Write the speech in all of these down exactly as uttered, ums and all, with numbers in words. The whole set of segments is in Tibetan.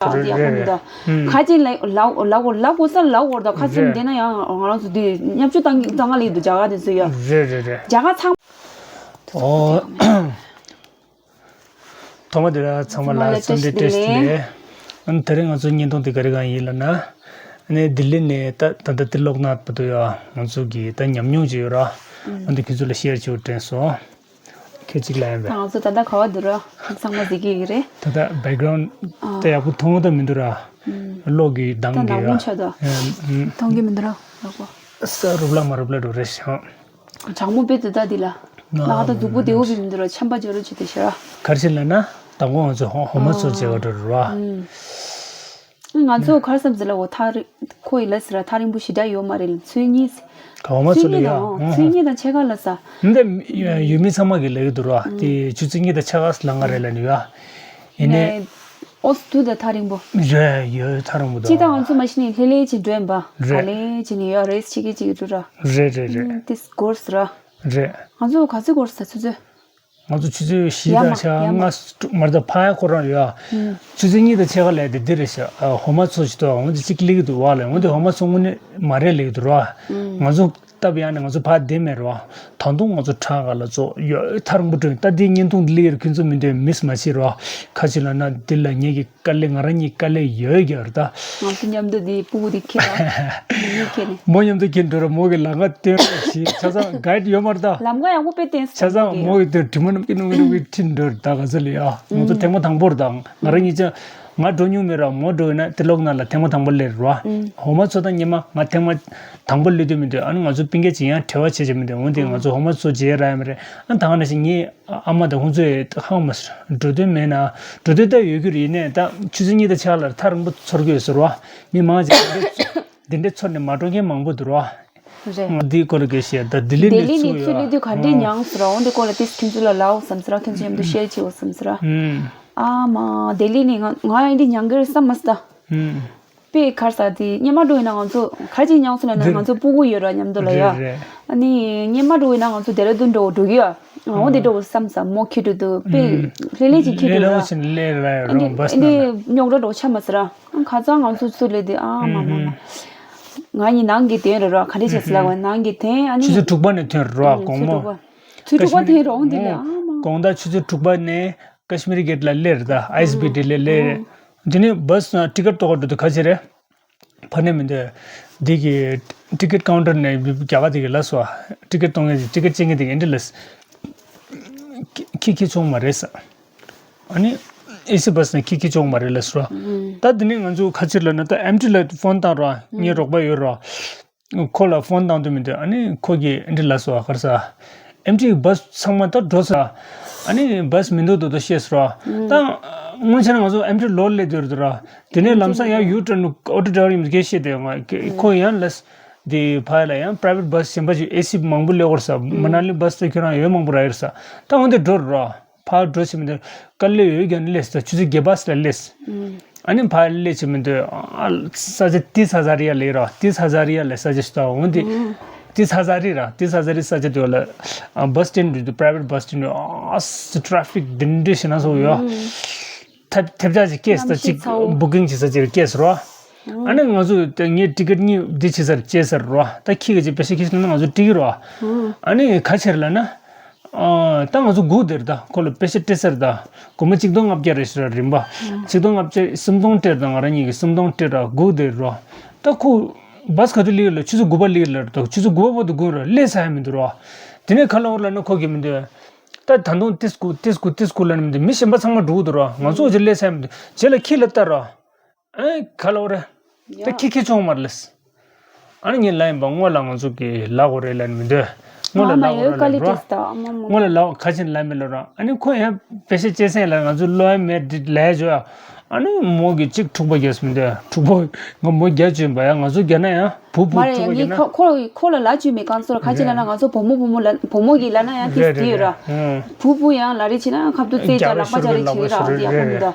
ཨ་དེ་ཡག་པོ་མི་འདུག་ཁ་ཅིག་ལ་ལ་ལ་གོ་ལ་གོ་ས་ལ་གོ་ད་ཁ་ཚིག་རེད། དེ་ན་ཡང་ང་རང་ཚོ་དེ་བརྙས་བཅོས་བཏང་གི་བཏང་ག་ལེ་འདུག་རྒྱ་གར་དེ་ཚོ་ཡ། རེད་རེད་རེད། རྒྱ་གར་ཚང་ཨོ། ཐོག་མ་དེ་ལ་ཚང་མ་ལ་འཚམས་འདྲི་བཀྲ་ཤིས་བདེ་ལེགས། ཨ་ནི་དེ་རིང་ང་ཚོ་བརྙན་ཐུང་དེ་ག་རེ་གང་ཡིན་ལབ་ན། ཨ་ནི་ལྡི་ལི་ནས་ད་ད་ལྟ་ཏི་ལོག་ནཱཐ་བར་དུ་ཡ་ང་ཚོ་གི་ད་ཉམས་མྱོང་ཅིག་ཡོད་ར། ཨ་ནི་ཁྱེད་ཚོ་ལ་ཤེར་བྱེད་དྲན་སོང་། ཁྱེད་གཅིག་ལ་ཡིན་པས། ང་ཚོ་ད་ལྟ་ག་བ་འདུག་ར་ཚང་མ་གཟིགས་ཀྱི་ཡོད་རེད། ད་ལྟ་བེག་གྷ་རའུན་ཌ་ད་ཡག་པོ་མཐོང་ད་མི་འདུག་ར། གློག་གི་ད་གདངས་ནག་ཀྱི་མོ་ཡ། ཆགས་འདུག་མཐོང་གི་མི་འདུག་ར་ལགས་པོ། ས་རུབ་ལ་མ་རུབ་ལ་འགྲོ་རེད་ཤག་གྲང་མོ་དཔེ་དེ་ད་འདི་ལ། ལག་ད་གཟུགས་པོ་བདེ་བོ་བི་མི་འདུག་ར་ཆམ་པ་འཇོག་རོགས་བྱེད་དེ་ཤ་ར། ག་རེ་བྱེད་ལབ་ན། དང་པོ་ང་ཚོ་ཧོ་ཧོ་མ་ཚོ་བྱེད་ག་འགྲོ་ར། ང་ཚོ་ག་རེ་བསམ་ཟེར་ལ་འོ་ཐག་རིང་ཁོ་ཡི་ལ་ཟེར་ར་ཐག་རིང་པོ་ཞེ་དྲག་ཡོད་མ་རེད་ལ་ཚོད་གཉིས། ག་ཧོ་མ་ཚོ་ལ་ཡ། ཚོད་གཉིས་དང་ཕྱེད་ཀ་ལ་ས། འདི་ཡུལ་མི་ཚང་མ་གི་ལ་ཡོད་འདུག་ར་དེ་ཆུ་ཚོད་གཉིས་དང་ཕྱེད་ཀ་ལ་ང་རེད་ལ་ནི་ཡ། ཡིན་ནའི། ཨོ་སི་ཐུ་ད་ཐག་རིང་པོ། རེད་ཡོད་ཐག་རིང་པོ་འདུག་ཅི་ད་ང་ཚོ་མ་གཞི་ནས་ལྷེ་ལྷེ་ཅིག་འགྲོ་ཡིན་པ། རེད། ག་ལེ་ཅིག་ནས་ཡོད་རེས་ཆིག་གི་ཅིག་འགྲོ་ར། རེད་རེད་རེད། ཏིས་གོར་སི་ར། རེད། ང་ཚོ་ག་ཚོད་གོར་སི་ད་ཆུ་ཚོད། ང་ཚོ་ཆུ་ཚོད་བཞི་ཡ་མ་དང་ཆ་ཡ་མ། ལྔ་མར་ད་ཕ་ཡ་ཁོ་རང་ཡོད་ཨ། ཆུ་ཚོད་གཉིས་དང་ཕྱེད་ཀ་ལས་དེ་འདི་རེད་ཤག་ཧོ་མ་ཚོ་ཅི་ཏོ་འོན་ཏེ་གཅིག་ལེགས་འདུག་བ་ལས་འོན་ཏེ་ཧོ་མ་ཚོ་དངོས་གནས་མ་རེད་ལེགས་འདུག་ར། ང་ཚོ་སྟབས་ཡག་ནས་ང་ཚོ་ཕ་བདེ་མེད་ར། ད་དུང་ང་ཚོ་ཁྲག་ག་ལ་ཚོ་ཡོད་ཐར་མོ་དྲོན་ད་འདི་བརྙན་ཐུང་འདི་ལེགས་ཁྱོད་ཚོ་མི་འདོད་མིས་མ་བྱེད་ར། ཁ་ཅིག་ལ་ན་འདི་ལ་ངེད་ཀྱི་དཀའ་ལས་ང་རང་གཉིས་དཀའ་ལས་ཡོད་རྒྱུ་རེད་ད། ང་ཚོ་མཉམ་དུ་དེ་སྤུ་གུ་དེ་ཁྱེར་ར། མོ་མཉམ་དུ་ཁྱེར་འགྲོ་ར་མོ་གི་ལམ་ཁ་སྟོན་ར་ཞེས་ཆ་ཚང་གའིཌ་ཡོད་མ་རེད་ད། ལམ་ཁ་ཡག་པོ་དཔེ་བསྟན་ཆ་ཚང་མོ་གི་དོན་དྲི་མ་ནམ་གི་ནམ་གི་ནམ་གི་ཁྲིད་འགྲོ་ར་ད་ག་ཚོད་ལ་ཡ་ང་ཚོ་ཐེངས་མ་དང་པོ་རེད་ད་ང་རང་གཉིས་ཆ་ང་འགྲོ་མྱོང་མེད་ར་མོ་འགྲོ་ཡོད་ན་དེ་ལོག་ན་ལ་ཐེངས་མ་དང་པོ་སླེབས་ར་ཧོ་མ་ཚོ་ད་ཉི་མ་ང་ཐེངས་མ་དང་པོ་སླེབས་དུས་མི་འདུག་ཨ་ནི་ང་ཚོ་སྤུན་ཀྱག་ཅིག་ཡང་བྲེལ་བ་བྱེད་ཀྱི་མི་འདུག་འོན་ཏེ་ང་ཚོ་ཧོ་མ་ཚོ་མཇལ་ར་ཡ་མ་རེད་ཨ་ད་ག་ནང་བཞིན་ངས། ཨ་མ་དང་ཁོང་ཚོས་ཧང་མ་ཟེར། འགྲོ་དོན་མེད་ན། འགྲོ་དོན་ལྟ་ཡོད་རྒྱུ་རེད་ཡིན་ནའི་ད་ཆུ་ཚོད་གཉིས་དང་ཕྱེད་ཀ་ལ་ཐག་རིང་པོ་ཚོར་གྱི་ཡོད་ཟེར་བ། མི་མང་ཆེ་འདི་འདྲའི་འདི་འདྲའི་ཚོར་ནས་མ་འགྲོ་མཁན་མང་པོ་འདུག་ར། རེད། འདིའི་སྐོར་ལ་སྐད་བཤད་ད་ལྡི་ལི་ལྡི་ནས་ལི་ནས་ཚུར་ཚུར་སླེབས་ཡོད། དུས་ག་འདྲས་མྱངས་ཟེར་བ་འོན་ཏེ་སྐོར་ལ་ཏིས་ཁྱོད་ཚོ་ལ་ལབ་འོ་བསམ་ཟེར་ར་ཁྱོད་ཚོ་མཉམ་དུ་ཤེར་བྱེད་འོ་བསམ་ཟེར་ར། ཨ་མ་ལྡི་ལི་ནས་ང་ང་ཡང་འདི་མྱངས་ཀྱི་རེད་བསམ་མ་སོང་ད། དཔེ་གར་ས་དེ་སྙེ་མ་འགྲོ་ཡིན་ན་ང་ཚོ་གར་ཅིག་མྱངས་སོང་ལ་ན་འདི་ང་ཚོ་སྤུ་གུ་ཡོད་ར་མཉམ་དུ་ལ་ཡ། རེད་རེད། ཨ་ནི་སྙེ་མ་འགྲོ་ཡིན་ན་ང་ཚོ་ཌེ་ར་ཌུན་འགྲོ་འགྲོ་གི་ཡ། འོ་འདི་འགྲོ་བསམ་ས་མོ་ཁྱི་འགྲོ་འདུག་དཔེ་ལྷེ་ལྷེ་ཅིག་ཁྱི་ལྷེ་འགྲོ་ལྷེ་ར། ཆེན་ལྷེ་ར་ཡ་ཨ་ནི་རོང་བ་ཨ་ནི་སྣ་ན། རྙོག་དྲ་འགྲོ་ཆ་མ་ཟེར་ར། ཨ་ཁ་ཚང་ང་ཚོ་ཚུར་སླེབས་དུས་ཨ་མ་མ་མ། ང་གཉིས་ནང་གི་དོན་རེད་ར་ག་འདྲས་བྱས་ཟེར་ལ་བ་ནང་གི་དོན་ཨ་ནི། ཆུ་ཚོད་དྲུག་པ་ནས་ཐོན་ར་དགོང་མོ། ཆུ་དྲུག་པ་དོན་ར་འོ་འདི་ལ་ཨ་མ། དགོང་དག་ཆུ་ཚོད་དྲུག་པ་ནས། ཀ་ཤི་མིར་གེ་ཊི་ལ་སླེབས་རེད་ད་ཨའི་སི་བི་ཊི་ལ་སླེབས་རེད། དེ་ནས་བཱ་སི་ཊི་ཀེ་ཊི་གཏོང་ག་འགྲོ་དུས་ག་ཚོད་རེད། ཕ་ནས་མི་འདོད། འདི་གི་ཊི་ཀེ་ཊི་ཀའུན་ཊར་ནས་རྒྱ་གར་དེ་གི་ལབ་སོང་། ཊི་ཀེ་ཊི་གཏོང་མཁན་དེ་ཊི་ཀེ་ཊི་བཅད་མཁན་དེ་གི་འདི་ལབ། ཁྱི་ཁྱི་ཆོག་མ་རེད་ས། ཨ་ནི་ཨེ་སི་བཱ་སི་ནས་ཁྱི་ཁྱི་ཆོག་མ་རེད་ལབ་སོང་། ད་འདི་ནས་ང་ཚོ་ག་ཚོད་ལབ་ན་ད་ཨེམ་ཊི་ལ་ཕོན་བཏང་རོགས་ངའི་རོགས་པ་ཡོད་རོགས། ཁོ་ལ་ཕོན་བཏང་དུས་མི་འདུག་ཨ་ནི་ཁོ་གིས་འདི་ལབ་སོང་། ག་རེ་ཟ། ཨེམ་ཊི་བཱ་སི་ཚང་མ་ད་འགྲོ་ས། ཨ་ནི་བཱ་སི་མི་འདུག་འདུག་འདུག་བཤད་སོང་། ད་སྔོན་ཆད་ང་ཚོ་ཨེམ་ཊི་ལོར་སླེབས་དུས་རེད་ར། དེ་ནས་ལམ་སང་ཡང་ཡུ་ཊརན་ཨོ་ཊོ་ཌ་རའི་ཝར་ཡིན་སྐད་བཤད་དེ་ང་ཁོ་ཡང་ལབ། འདི་ཕ་ཡ་ལ་ཡང་པ་རའི་ཝེ་ཊི་བཱ་སི་གཞན་པ་ཅིག་ཨེ་སི་མང་པོ་སླེབས་ཀྱི་རེད་ས། མ་ན་ལི་བཱ་སི་ད་ཁྱོད་རང་ཡོད་མང་པོ་རག་གི་རེད་ས། ད་འོན་ཏེ་འགྲོ་ར། ཕར་འགྲོ་ཕྱིན་མི་འདུག་དཀའ་ལས་ཡོད་ཀྱང་སླེབས་ས་ཆུ་ཚོད་བརྒྱད་པ་ཙམ་ལ་སླེབས། ཨ་ནི་ཕར་སླེབས་ཕྱིན་མི་འདུག་ཨ་ས་ཆ་ཏིས་ཧ་ཛར་ཡ་ལས་ར་ཏིས་ཧ་ཛར་ཡ་ལས་ས་ཆ་ཞིག་ད་འོན་ཏེ། ཏིས་ཧ་ཛར་རི་ར་ཏིས་ཧ་ཛར་རི་ས་ཆ་དེ་ལ་ཨ་བཱ་སི་སི་ཊེན་ཌི་འདུག་པ་རའི་ཝེ་ཊི་བཱ་སི་སི་ཊེན་ཌི་ཨ་ས་ཊེ་ཕིག་འདི་འདྲ་ཞིག་ན་སོ་ཡོད། ཐབ་ཐབ་ཆག་ཅིག་སྐྱེས་ས་ཅིག་གནམ་གཤིས་ཚ་བོ། བུ་ཀིང་བྱེད་ས་ཅིག་སྐྱེས་ས་རོ། ཨ་ནི་ང་ཚོ་དེ་ངའི་ཊི་ཀེ་ཊི་གཉིས་འདི་བྱེད་སར་བཅད་སར་རོ། ད་ཁྱི་ག་ཅིག་པེ་ཤ་ཁྱི་ཤི་ན་ང་ཚོ་ཊི་ཀེ་ཊི་རོ། ཨ་ནི་ག་ཕྱིར་ལབ་ན། ཨ་ད་ང་ཚོ་སྒུག་བསྡད་རེད་ད། ཁོ་ལ་པེ་ཤ་སྤྲད་སར་ད། སྒོར་མོ་གཅིག་སྟོང་ལྔ་བརྒྱ་རེད་ཤི་ར་རིན་པ། གཅིག་སྟོང་ལྔ་བརྒྱ་སུམ་སྟོང་སྤྲད་ད་ང་རང་གཉིས་ཀྱིས་སུམ་སྟོང་སྤྲད་ར་སྒུག་བསྡད་རོ། ད་ཁོ་བཱ་སི་ག་དུས་སླེབས་ལ་ཆུ་ཚོད་དགུ་པ་སླེབས་ལ་རེད་ད་ཆུ་ཚོད་དགུ་པ་བར་དུ་སྒུག་ར་སླེབས་ས་ཡ་མི་འདུག་རོ། དེ་ནས་ཁ་ལོ་བར་ལབ་ན་ཁོ་གིས་མི་འདུག་ད་ད་དུང་ཏིས་ཀུ་ཏིས་ཀུ་ཏིས་ཀུ་ལབ་ནས་མི་འདུག་མི་གཞན་པ་ཚང་མ་འགྲོ་གི་འདུག་ར། ང་ཚོ་འོ་ཅེ་སླེབས་ས་ཡ་མི་འདུག་རྗེས་ལ་ཁྱི་ལ་ལྟ་ར། ཨེ་ག་ལབ་རེད། ད་ཡ། ཁྱི་ཁྱི་ཆུང་མར་ལེས། ཨ་ནི་ངས་ལབ་ཡིན་པ་སྔོན་ལ་ང་ཚོ་གི་ལབ་དགོས་རེད་ལབ་ནི་མི་འདོད། སྔོན་ལ་ཨ་མ་ལབ་ཡོད་དཀའ་ལས་དགོས་རེད་ལབ་རོ། དེ་ད་ཨ་མ་མ། སྔོན་ལ་ལབ་ཁ་ཆེན་ལབ་མི་ལབ་རོ། ཨ་ནི་ཁོ་ཡང་པེ་ཤ་སྐྱེད་སྲིང་ལ་ང་ཚོ་བློ་ཡ་མེད་འདི་ལས་བྱོས་ཨ། ཨ་ནི་མོ་གི་གཅིག་འཁྲུག་པ་རྒྱག་སོང་མི་འདོད་འཁྲུག་པ་ང་མོ་རྒྱག་བྱོས་པ་ཡ་ང་ཚོ་རྒྱག་ན་ཡང་བུ་བུ་མ་རེད་འཁྲུག་པ་ཡ་རྒྱག་ན། ངས་ཁོ་ཁོ་ཁོ་ལ་ལབ་བཅུག་མེད་གང་ཚོར་ཁ་ཆེན་ལབ་ན་ང་ཚོ་བུ་མོ་བུ་མོ་ལ་བུ་མོ་གི་ལབ་ན་ཡང་ཏིས་རེད་དེ་ཡོད་ར། རེད་རེད་རེད། བུ་བུ་ཡང་ལ་རེ་བྱེད་ན་ཁབ་ཏུ་རྩེ་རྒྱག་ལག་པ་རྒྱག་རེ་བྱེད་ར་འདི་ཡག་པོ་མི་འདུག་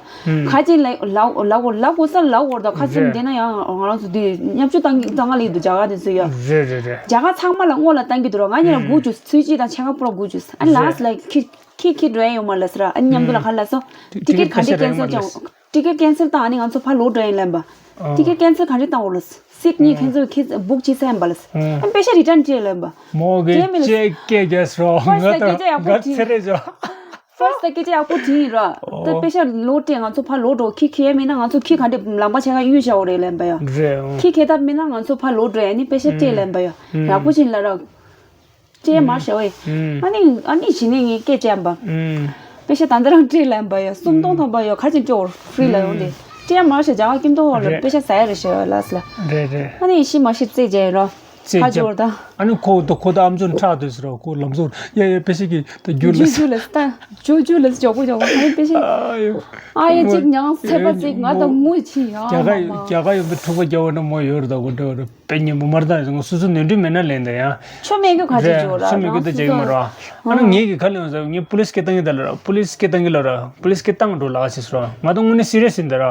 ཁ་ཅིག་ལ་ལ་ལ་གོ་ལ་གོ་ས་ལ་གོ་ད་ཁ་ཅིག་རེད། འདི་ན་ཡང་ང་རང་ཚོ་འདི་ཉམ་ཆུ་བཏང་གི་བཏང་ག་ལ་ཡི་འདུག་རྒྱ་གར་དེ་ཚོ་ཡ། རེད་རེད་རེད། རྒྱ་གར་ཚང་མ་ལ་སྔོན་ལ་བཏང་གི་འདུག་ར། ང་གཉིས་ལ་སྒུག་བཅུག་ཚུལ་གཅིག་དང་ཕྱེད་ཀ་པུ་ར་སྒུག་བཅུག་ཨ་ནི་རེད། ལ་སི་ལ་ཁི་ཁི་ཁི་འགྲོ་ཡ་ཡོད་མ་ལ་སི་ར། ཨ་ནི་མཉམ་དུ་ལ་ཁ་ལ་སོ་ཊི་ཀེ་ཊི་ག་འདྲ་ཀེན་སེལ་ཀྱང་། ཊི་ཀེ་ཊི་ཀེན་སེལ་བཏང་ཨ་ནི་ང་ཚོ་ཕར་ལོག་འགྲོ་ཡིན་ལབ་པ། ཊི་ཀེ་ཊི་ཀེན་སེལ་ག་འདྲས་བཏང་འོ་ལ། སིཊ་གཉིས་ཁྱེད་ཚོ་ཁྱེད་བུག་བྱེད་ས་ཡིན་པ་ལ། ཨ་ནི་པེ་ཤ་རི་ཊན་སྤྲད་ལབ་པ། མོ་གི་སྤྲད་མི་ལ། ཅེ་སྐད་རྒྱག་སོ་ཕར་སི་ཊི་ང་ད་སྐད་ཆ་ཡག་པོ་ང་དྲིས། ཚེ་རེ་ཇོ། ཕར་སི་ཊི་སྐད་ཆ་ཡག་པོ་དྲིས་ཡིན་ར། ད་པེ་ཤ་ལོག་སྤྲད་ང་ཚོ་ཕར་ལོག་འགྲོ་ཁྱི་ཁྱེད་མིན་ན་ང་ཚོ་ཁྱི་ག་འདྲས་ལམ་པ་ཆ་ག་གཡུག་བྱ་འོ་རེད་ལབ་པ་ཡ། རེད། ཨོ། ཁྱི་ཁྱེད་ཐབས་མིན་ན་ང་ཚོ་ཕར་ལོག་འགྲོ་ཡ་ནི་པེ་ཤ་སྤྲད་ལབ་པ་ཡ། ཡག་པོ་ཅིག་ལ་ར། སྤྲད་མར་བྱ་བས། ཨ་ནི་ཨ་ནི་གཞི་ནས་ངས་སྐད་སྤྲད་པ། པེ་ཤ་ད་ལྟ་རང་སྤྲད་ལབ་པ་ཡ། སུམ་སྟོང་ཐམ་པ་ཡ་ག་ཅིག་སྤྲོ་ཧྥི་རི་ལ་ཡོང་དེ། སྤྲད་མར་བྱ་རྒྱ་གར་སྐྱིད་མདོག་བ་ལ། རེད། པེ་ཤ་ཟ་ཡ་རེད་ཤ་ལ་སི་ལ། རེད་རེད། ཨ་ནི་ཤི་མ་ཤི་རྩེད་རྒྱག་ར། རྩེད་ཁ་རྒྱབ། སྦྱོར་ད། ཨ་ནི་ཁོ་ད་ཁོ་ད་ཨམ་ཅོག་ཁྲག་དོད་ཟེར་ར་ཁོ་ལམ་ཟོར་ཡ་ཡ་པེ་ཤ་གི་ད་རྒྱུ་ལ་ཇུ་ཇུ་ལ་སི་ད་ཇུ་ཇུ་ལ་སི་ཇོ་པོ་ཇོ་པོ་ཨ་ནི་པེ་ཤ། ཨ་ཡོ། ཨ་ཡ་གཅིག་མྱངས་ཚད་པ་གཅིག་ང་ད་ངུ་ཆི་ཡ་རྒྱ་གར་མ་མ། རྒྱ་གར་ཡོང་དུ་འཁྲུག་པ་རྒྱག་བ་ན་མོ་ཡོད་ར་ད་གོ་འདྲ་བ་ར། དཔེ་ཉེན་པོ་མར་ད་ཡོང་སོ་སོ་ནོར་འཁྲུལ་མེད་ན་ལན་ད་ཡང་། ཆོ་མེད་གི་ག་ཅིག་རེད། ཇོ་ར་ཆོ་མེད་གི་ད་རང་ཇེ་གི་མ་སོ་ར། སོ་ཨ་ནི་ཨ། ངེད་ཀྱི་ཁ་ལེན་ཟ་ངེད་པུ་ལིས་སྐད་བཏང་གི་ད་ལ་ར་པུ་ལིས་སྐད་བཏང་གི་ལ་ར་པུ་ལིས་སྐད་བཏང་འགྲོ་ལ་ཟེར་སོ་ང་ད་དངོས་གནས་སི་རི་ཡས་ཡིན་ད་ར།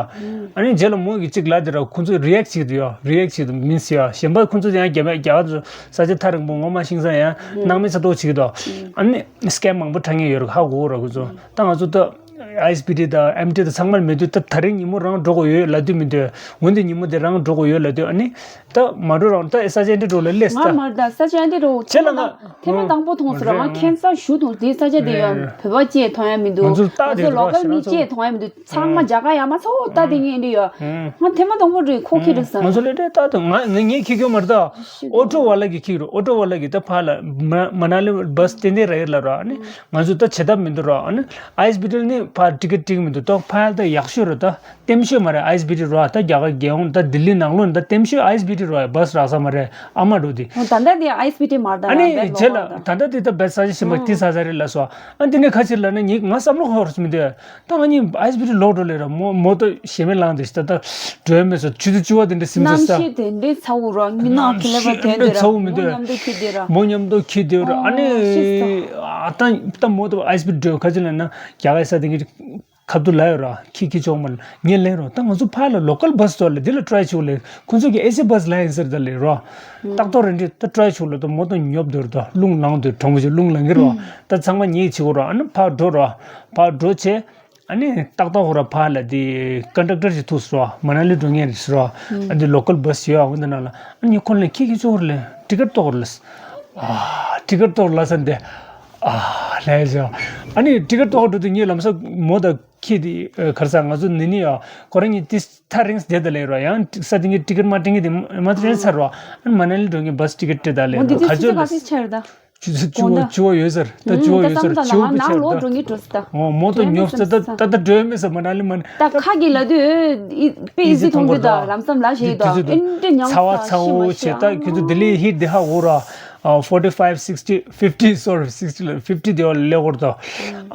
ཨ་ནི་རྗེས་ལ་མོ་གི་གཅིག་ལ་དེ་ར་ཁོང་ཚོ་རི་ཨེག་བྱེད་ཀྱི་འདུག་ཡ་རི་ཨེག་བྱེད་ཀྱི་འདུག་མིན་སི་ཡ་གཞན་པ་ཁོང་ཚོ་ཡང་རྒྱ་མ་རྒྱ་གར་ཚོ་ས་ཆ་ཐག་རིང་པོ་ངོ་མ་ཤིང་ས་ཡང་སྣང་མེད་ས་ཐོག་བྱེད་ཀྱི་འདུག་ཨ་ནི་སི་ཀེམ་མང་པོ་འཁྲབ་མཁན་ཡོད་ར་ཧ་གོ་ར་ཁོང་ཚོ་ད་ང་ཚོ་ད། ཨའི་ཨེས་བི་ཊི་དང་ཨེམ་ཊི་དང་ཚང་མར་མེད་དུས་ད་ད་རིང་ཉིན་མོ་རང་འགྲོ་དགོས་ཡོད་ལབ་དུས་མི་འདོད། འོན་ཏེ་ཉིན་མོ་དེ་རང་འགྲོ་དགོས་ཡོད་ལབ་དུས་ཨ་ནི། ད་མ་འགྲོ་རང་ད་ས་ཆ་འདི་འགྲོ་ལ་སླེབས་ང་ད། མར་ད་ས་ཆ་འདི་འགྲོ་ཁྱེད་ལ་ང་ཐེངས་མ་དང་པོ་མཐོང་སོང་ར་ང་ཁྱེད་ས་ཞུ་དང་དེ་ས་ཆ་དེ་ཡང་བོད་པ་སྐྱེས་མཐོང་ཡ་མི་འདུག་ང་ཚོ་ལོ་ཀལ་མི་སྐྱེས་མཐོང་ཡ་མི་འདུག་ཚང་མ་རྒྱ་གར་ཡ་མ་ཚོ་ད་དེ་ངས་འདི་ཡ་ང་ཐེངས་མ་དང་པོ་འགྲོ་ཁོ་ཁྱེད་རེད་ས་ང་ཚོ་ལས་འདྲེ་ད་དང་ང་ངས་ངས་ཁྱེད་སྐྱོ་མ་རེད་ད། ཨོ་ཊོ་ཝ་ལ་གི་ཁྱེད་རེད། ཨོ་ཊོ་ཝ་ལ་གི་ད་ཕ་ལ་མ་མ་ན་ལི་བ་སི་ཏན་ཏན་ར་ཡེར་ལ་ར་ཨ་ནི། ང་ཚོ་ད་བྱེད་ཐབས་མི་འདུག་ར། ཨ་ནི་ཨའི་ཨེས་བི་ཊི་ནི་ཕར་ཊི་ཀེ་ཊི་སྤྲད་ཀྱི་མི་འདུག་ཏོག་ཕར་ད་ཡག་ཤོས་ར་ད་ལྟེམ་ཤོས་མ་རེད། ཨའི་ཨེས་བི་ཊི་ར་ད་རྒྱ་གར་རྒྱལ་ཡོངས་ད་ལྡི་ལི་ནང་ལོགས་ནི་ད་ལྟེམ་ཤོས་ཨའི་ཨེས་བི་ཊི་ར་བ་སི་རག་ས་མ་རེད། ཨ་མ་འགྲོ་དེ། ཨོ་ད་ལྟ་དེ་ཨའི་ཨེས་བི་ཊི་མ་རེད་ད་ཨ་ནི་རྗེས་ལ་ད་ལྟ་དེ་ད་བེད་ས་ཆ་ཤིན་པ་དེ་ས་ས་རེད་ལ་སོ། ཨ་འདི་ནས་ཁ་ཕྱིར་ལ་ནི་ངས་ང་བསམ་བློ་ཧོར་སུ་མི་འདུག་ད་ང་གཉིས་ཨའི་ཨེས་བི་ཊི་ལོག་འགྲོ་ལེ་ར་མོ་མོ་ཏོ་ཞེ་མེད་ལངས་དེ་ད་ད་འགྲོ་མེད་སོ་ཆུ་ཚོད་བཅུ་པ་དེ་འདྲ་སིམ་ཚོ་ས། གནམ་གཤིས་དེ་འདྲའི་ཚ་བོ་ར་མི་ནག་གི་ལེ་བ་དེ་འདྲ་ར་ཚ་བོ་མི་འདུག་མོ་མཉམ་དུ་ཁྱི་དེ་ར། མོ་མཉམ་དུ་ཁྱི་དེ་ར་ཨ་ནི། ཨ་ད་ད་མོ་ཏོ་ཨའི་ཨེས་བི་ཊི་འགྲོ་ཁ་ཅིག་ལ་ན་རྒྱ་གར་ས་དེ་གི་ཁབ་ཏུ་ལ་ཡོད་ར་ཁྱི་ཁྱི་ཆོག་མ་ལ་ངས་ལེན་རོ། ད་ང་ཚོ་ཕར་ལ་ལོ་ཀལ་བ་སི་ཚོ་ལ་འདི་ལ་ཊི་རའི་ཆུག་ལེ་ཁོང་ཚོ་གི་ཨེ་སི་བ་སི་ལ་ཡིན་ཟེར་ད་ལེ་རོ། ཏག་ཏོ་རེ་འདྲི་ད་ཊི་རའི་ཆུག་ལ་ད་མོ་ཏོ་ཉོབ་འདོར་ད་རླུང་ལངས་འདོར་གྲོང་པོ་ཆུ་རླུང་ལངས་གི་རོ། ད་ཚང་མ་ཉེས་ཆི་གོ་རོ་ཨ་ནི་ཕར་འགྲོ་རོ། ཕར་འགྲོ་ཆེ། ཨ་ནི་ཏག་ཏག་ཧོ་ར་ཕར་ལ་དེ་ཀོན་ཌག་ཊར་ཞིག་ཐུག་སོ། མ་ན་ལི་འགྲོ་མཁན་རེད་སོ། ཨ་འདི་ལོ་ཀལ་བ་སི་ཡོད་ཨ་འོ་འདི་ནང་ལ་ཨ་ནི་ཁོ་ལ་ཁྱི་ཁྱི་ཆོག་རེད་ལེ་ཊི་ཀེ་ཊི་ཏོག་རེད་ལེ། ཨ་ཊི་ཀེ་ཊི་ཏོག་རེད་ལ་ས་འདི་ཨ་ལས་ཞོ། ཨ་ནི་ཊི་ཀེ་ཊི་ཏོག་འགྲོ་དུས་ངས་ལམ་སང་མོ་དང་ཁྱི་དེ་གར་ས་ང་ཚོ་ནི་ནི་ཡ་ཁོ་རང་གཉིས་ཏིས་ཐ་རིང་སྡེ་ད་ལེ་རོ་ཡང་ས་དེ་ངས་ཊི་ཀེ་ཊི་མ་སྤྲད་མཁན་དེ་མ་སྤྲད་ཚར་རོ། ཨ་ནི་མ་ན་ལི་འགྲོ་མཁན་བ་སི་ཊི་ཀེ་ཊི་སྤྲད་ད་ལེ་འོ་འདི་རོ་དེ་ག་ཚོད་ལ་ཆི་ཚོད་ག་ཚོད་ཆར་ད། ཆུ་ཚོད་བཅུ་པ་དགོང་དག་བཅུ་པ་ཡོད་ཟེར། ད་ཨུམ་བཅུ་པ་ད་ཡོད་ཟེར། བསམ་བཏང་བཅུ་པ་ལ་ང་ནང་ལོག་འགྲོ་གི་འགྲོ་སྲིད་ད། འོ་མོ་ཏོ་ཉོབ་ས་ད་ད་ད་འགྲོ་མེད་ས་མ་ན་ལི་མ་ནི། ད་ཁ་གི་ལ་དུ་ཨི་པེ་ཨི་ཟི་ཨི་ཟི་མཐོང་གི་ད་མཐོང་གི་ད། ལམ་སམ་ལ་ཞེས་ད་དུས་ཚོད་ཨིན་ཏེ་ཉང་ཚ་བ་ཚ་བོ་ཞེ་ད་ཁྱོད་ཚོ་ལྡི་ལི་ཧིད་དེ་ཧ་འོ་ར། ཨ་ཕོར་ཊི་ཕའིབ་སིག་སི་ཊི་ཕིབ་ཊི་སོ་རི་ཕིབ་ཊི་ལ་ཕིབ་ཊི་དེ་བ་ལེ་འོར་ད།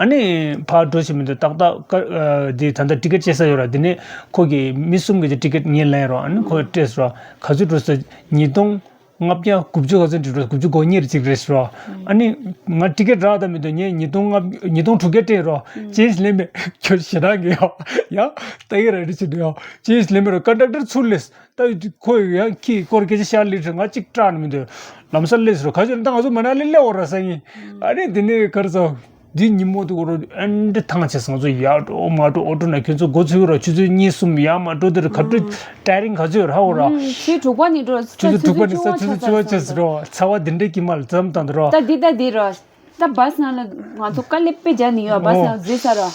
ཨ་ནི་ཕར་འགྲོ་ཞིག་མི་འདུག་ཏག་ཏག་ཀ་ཨ་དེ་ད་ད་ཊི་ཀེ་ཊི་བཅད་ས་ཡོད་ར་དེ་ནས་ཁོ་གི་མི་གསུམ་གི་ཊི་ཀེ་ཊི་ངས་ལེན་རོ། ཨ་ནི་ཁོ་སྤྲད་སོ་ར་ག་ཚོད་འགྲོ་ས་ཉིས་སྟོང་། ལྔ་བརྒྱ་དགུ་བཅུ་ག་ཚོད་འགྲིག་རོ། དགུ་བཅུ་གོ་གཉིས་རེ་གཅིག་རེད་ཟེར་རོ། ཨ་ནི་ང་ཊི་ཀེ་ཊི་རག་ད་མི་འདུག་ངས་ཉིས་སྟོང་ལྔ་ཉིས་སྟོང་དྲུག་བརྒྱ་སྤྲད་རོ། ཅེན་ཇི་ལེན་མེད་ཁྱོད་ཞེ་དྲག་གི་ཡོ་ཡ་ལྟ་གི་ར་རེ་ཅི་འདུག་ཡོ། ཅེན་ཇི་ལེན་མེད་རོ་ཀོན་ཌག་ཊར་ཚུར་སླེབས་ད་ཁོ་ཡང་ཁྱི་སྐོར་སྐད་ཆ་ཤར་ལི་ང་གཅིག་སྐྲག་ནི་མི་འདུག་ལམ་སང་སླེབས་ཟེར་རོ། ག་ཚོད་ད་ང་ཚོ་མ་ན་ལི་སླེབས་འོ་ར་ས་ཡིན། ཨ་ནི་དེ་ནས་གར་ཚོ། འདི་ཉིན་མོ་དེ་གོ་རོ་ཨན་འདྲི་ཐང་ཆད་སོང་ཚོ་ཡར་འགྲོ་མར་འགྲོ་ཨོ་ཊོ་ན་ཁྱོད་ཚོ་འགོ་ཚུགས་རོ་ཆུ་ཚོད་གཉིས་གསུམ་ཡར་མར་འགྲོ་དེར་ཁ་ཕྲུ་ཊའི་རིང་ག་ཚོད་ར་འོ་ར། ཆུ་དྲུག་པ་ནས་འགྲོ་ཆུ་ཚོད་དྲུག་པ་ནས་ས་ཆུ་ཚོད་བཅུ་པ་ཆད་སོ་རོ་ཚ་བ་འདི་འདྲའི་ཀྱི་མ་ལ་ཙམ་བཏང་དུ་རོ། ད་འདི་ད་འདི་རོ། ད་བ་སི་ནང་ལ་ང་ཚོ་དཀའ་ལས་དཔེ་རྒྱག་ནི་ཡོད་བ་སི་ནང་འཛུལ་ས་རོ།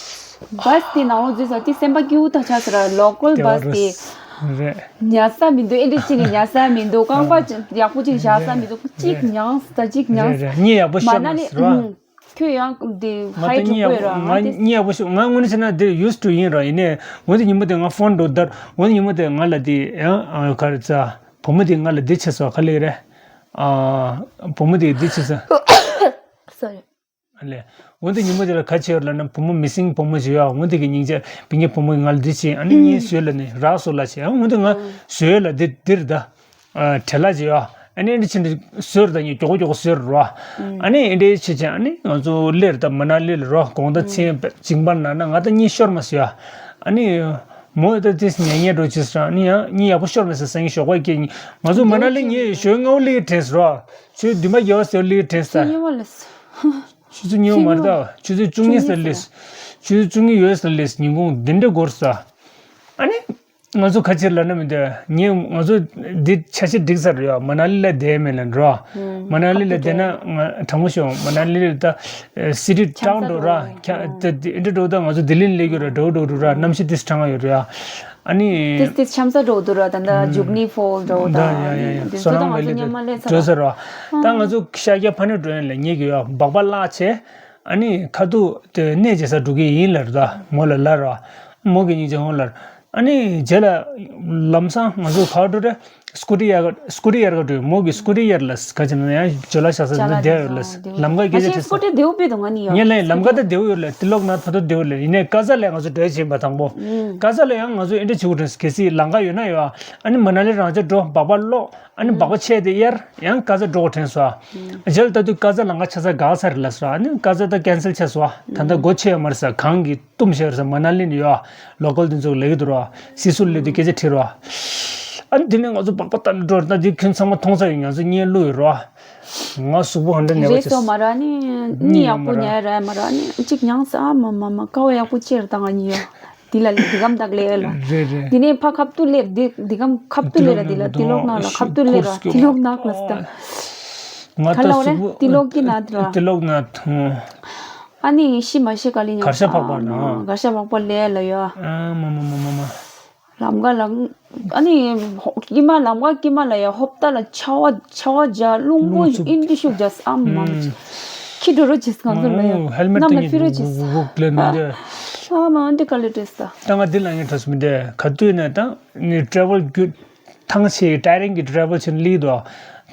བ་སི་དེ་ནང་ལོགས་འཛུལ་ས་དེ་སེམས་པ་སྐྱིད་པོ་ཐག་ཆགས་ས་རོ་ལོ་ཀལ་བ་སི་དེ། རེད། ཉལ་ས་མི་འདུག་ཨེ་འདྲ་ཅིག་ནས་ཉལ་ས་མི་འདུག་རྐང་པ་ཡག་པོ་ཅིག་བཞག་ས་མི་འདུག་གཅིག་མྱངས་ས་གཅིག་མྱངས་ས། རེད་རེད་གཉིད་ཡག་པོ་ཤོར་མ་སོང་རོ། ཁྱོད་ཡང་འདི་ང་ཧའི་ད་གཉིད་ཡག་པོ་ང་གཉིད་ཡག་པོ་ཤོར་ང་དངོས་གནས་བྱས་ན་འདིར་ཡུ་སི་ཊུ་ཡིན་ར། ཡིན་ནའི་འོན་ཏེ་ཉིན་མོ་དེ་ང་ཕོན་འགྲོ་བསྡད་འོན་ཏེ་ཉིན་མོ་དེ་ང་ལ་དེ་ཡང་ག་རེ་ཚ་བུ་མོ་དེ་ང་ལ་དེ་བྱས་སོ་ག་ལེ་རེད། བུ་མོ་དེ་དེ་བྱས་སོ། སོ་རི། ཨ་ལེ། འོན་ཏེ་ཉིན་མོ་དེ་ལ་ག་བྱས་ཡོད་ལབ་ན་བུ་མོ་མི་སིང་བུ་མོ་བྱས་ཡོད། འོན་ཏེ་གི་སྙིང་རྗེ་བི་ངའི་བུ་མོ་ང་ལ་དེ་བྱས་ཨ་ནི་ངས་བཟོས་ལ་ནི་རག་སོ་ལ་བྱས་འོན་ཏེ་ང་བཟོས་ལ་དེ་དེར་ད། བྲེལ་ལ་བྱེད་ཡ། ཨ་ནི་འདི་ཕྱིན་ཏེ་ཟོར་དང་ཉིད་མགྱོགས་མགྱོགས་ཟོར་རོ། ཨ་ནི་འདི་ཕྱིན་ཅིང་ཨ་ནི་ང་ཚོ་སླེབས་དང་མ་ན་ལི་ལ་རོ་དགོང་དག་མཚན་བྱིང་པར་ན་ན་ང་ད་གཉིད་ཤོར་མ་སོང་ཡ། ཨ་ནི་མོ་ད་དེ་ཉལ་ཉལ་འགྲོ་ཅི་སོང་ཨ་ནི་ཡང་གཉིད་ཡག་པོ་ཤོར་མ་སོང་སང་ཉིན་ཞོགས་པ་སྐྱེ་ང་ཚོ་མ་ན་ལི་ངས་ཞོགས་སྔ་པོ་སླེབས་དྲན་སོང་རོ། ཆུ་འདུན་མ་རྒྱལ་བ་ཟེར་སླེབས་དྲན་ས། ཆུ་ཚོད་ཉི་མ་མ་རེད་ད། ཆུ་ཚོད་བཅུ་གཉིས་ཟེར་སླེབས། ཆུ་ཚོད་བཅུ་གཉིས་ཡོད་ཟེར་སླེབས་ཉིན་གུང་འདི་འདྲ་འགོར་ས། ཨ་ནི། ང་ཚོ་ཁ་ཕྱིར་ལབ་ན་མི་འདོད། ངས་ང་ཚོ་འདི་ཆ་ཤས་འགྲིག་ཚར་ཡོད། མ་ན་ལི་ལ་བསྡད་མེད་ལ་འགྲོ། ཨ། མ་ན་ལི་ལ་བསྡད་ན་ང་དྲང་པོ་ཤོད། མ་ན་ལི་ལ་ད་སི་ཊི་ཊའུན་འགྲོ་ར། ཁྱ་ད་འདི་འདྲ་འགྲོ་ད་ང་ཚོ་ལྡི་ལི་ལ་སླེབས་ཀྱི་ར། འགྲོ་འགྲོ་འགྲོ་ར། གནམ་གཤིས་ཏིས་གྲང་ཡོད་ར། ཨ་ནི། ཏིས་ཏིས་འཆམ་ས་འགྲོ་འདུག་ར། ད་ད་ཇུག་ནི་ཕོལ་འགྲོ་ད། ད་ཡ་ཡ་ཡ། འདི་སོ་ཚོ་ད་ནང་ང་ལ་ཚོ་ལ་མཉམ་མ་སླེབས་ཚར་འགྲོ་ས་ར། ད་ང་ཚོ་ཤར་རྒྱག་ཕ་ནས་འགྲོ་ཡིན་ལ་ཉེ་གི་ཡོད། སྦག་སྦག་བརླག་བྱས། ཨ་ནི་ཁ་ཐུག་དེ་གནས་བྱེད་ས་འགྲོ་གི་ཡིན་ལབ་ར། ད་མོ་ལ་ལབ་ར། མོ་གི་སྙིང་རྗེ་ཧོན་ལབ། ཨ་ནི་རྗེས་ལ་ལམ་སང་ང་ཚོ་ག་པར་འགྲོ་རེད། སྐུ་ཊི་གཡར་ག་སྐུ་ཊི་གཡར་ག་འགྲོ། མོ་གི་སྐུ་ཊི་གཡར་ལ་ག་ཅི་ན་ཡང་ཇོ་ལ་ཤ་ས་ཅ་ལག་བསྡད་ཡོད་ལ། ལམ་ཀ་སྐད་ཆ་དྲིས་སོང་། སྐུ་ཊི་བདེ་པོ་པོ་འདུག་ང་ནི་ཡང་། ངས་ལན་ལམ་ཀ་ད་བདེ་པོ་ཡོད་ལ། ཏི་ལོག་ནཱཐ་ཕ་ཏོ་བདེ་པོ་ལ། ཡིན་ནའི་ཀ་ཛ་ལ་ང་ཚོ་འགྲོ་ཡ་བྱེད་པ་དང་པོ། ཀ་ཛ་ལ་ཡང་ང་ཚོ་ཨེ་འདྲ་བྱེད་དགོས་དྲན། གལ་སྲིད་ལམ་ཀ་ཡོད་ན་ཡོད། ཨ་ནི་མ་ན་ལི་རང་ཅག་འགྲོ། སྦག་སྦག་སློག་ཨ་ནི་སྦག་སྦག་ཆས་དེ་གཡར་ཡང་ཀ་ཛ་འགྲོ་དགོས་དྲན་སོང་། རྗེས་ལ་ད་དུང་ཀ་ཛ་ལམ་ཀ་ཆ་ཚང་འགག་ཚར་རེད་ལབ་སོང་། ཨ་ནི་ཀ་ཛ་ད་ཀན་སེལ་ཆགས་སོང་། ད་ལྟ་སྒོ་ཕྱེ་ཡོད་མ་རེད་ཟེར། གངས་ཀྱིས་བཏུམས་བཞག་རེད་ཟེར། མ་ན་ལི་ནས་ཡོད། ལོ་ཀལ་དེ་ཚོ་ལབ་ཀྱི་འདུག་ར། སི་སུར་སླེབས་དུས་སྐད་ཆ་དྲིས་ར། ཨ་ནི་དེ་ནས་ང་ཚོ་སྦག་སྦག་བཏང་འགྲོ་རེད། ད་དེ་ཁྱོད་ཚང་མ་མཐོང་ས་ཡོད། ང་ཚོ་བརྙན་བླུགས་ཡོད་ར། ང་གཟུགས་པོ་ག་འདྲ་ཉལ་བ་རེད་བྱས། སོ་མ་ར་ནི་གཉིད་ཡག་པོ་ཉལ་ར་མ་ར་ནི་གཅིག་མྱངས་ས། ཨ་མ་མ་མ། ཀ་བ་ཡག་པོ་ཅིག་ར་ད་ང་གཉིད་ཡོད། འདི་ལ་འདི་གམ་དག་ལས་ལ། རེད་རེད། འདི་ནས་ཕ་ཁབ་ཏུ་སླེབས། འདི་འདི་གམ་ཁབ་ཏུ་སླེབས་ར། འདི་ལ་ཏི་ལོག་ནག་ལ་ཁབ་ཏུ་སླེབས་ར། ཏི་ལོག་ནག་ལ་སྟ། ང་ད་ག་ལ་བ་རེད། གཟུགས་པོ་ཏི་ལོག་གི་ནག་དེ་ར། ཏི་ལོག་ནག་ཐུང་། ཨ་ནི་ཤི་མ་ཤི་ག་ལི་ཉག་གར་ཤ་ཕག་པ་ན། གར་ཤ་ཕག་པ་ལས་ལ་ཡོད། ཨ་མ་མ་མ་མ་མ་མ། ལམ་ཀ་ལ། ཨ་ནི་ཧོ་ཀི་མ་ལམ་ཀ་ཀི་མ་ལ་ཡ་ཧོབ་ཏ་ལ་ཆར་པ་ཆར་པ་རྒྱག་རླུང་བུ་རླུང་འཚུབ། ཨིན་ཏི་ཤུགས་རྒྱག་ཨ་མ་མ། ཨུམ། ཁྱི་འགྲོ་རོ་བྱེད་ང་ཚོ་ལ་ཡ། ཨོ་ཧེལ་མེཊ་གནམ་ལ་དེ་ཕི་རོ་བྱེད། གུག་གུག་ལེ་མི་འདི། ཨ་མ་འདི་ག་ལེ་བྲེས་ད། ད་ང་འདི་ལ་ངས་འཕྲོ་སུ་མི་འདི་ག་དུས་ནས་ད་ནི་ཊེ་རེ་ཝལ་རྒྱུ་ཐང་ཆད་ཀྱི་ཊའི་རིང་གི་ཊེ་རེ་ཝལ་ཆེན་ལི་དོ།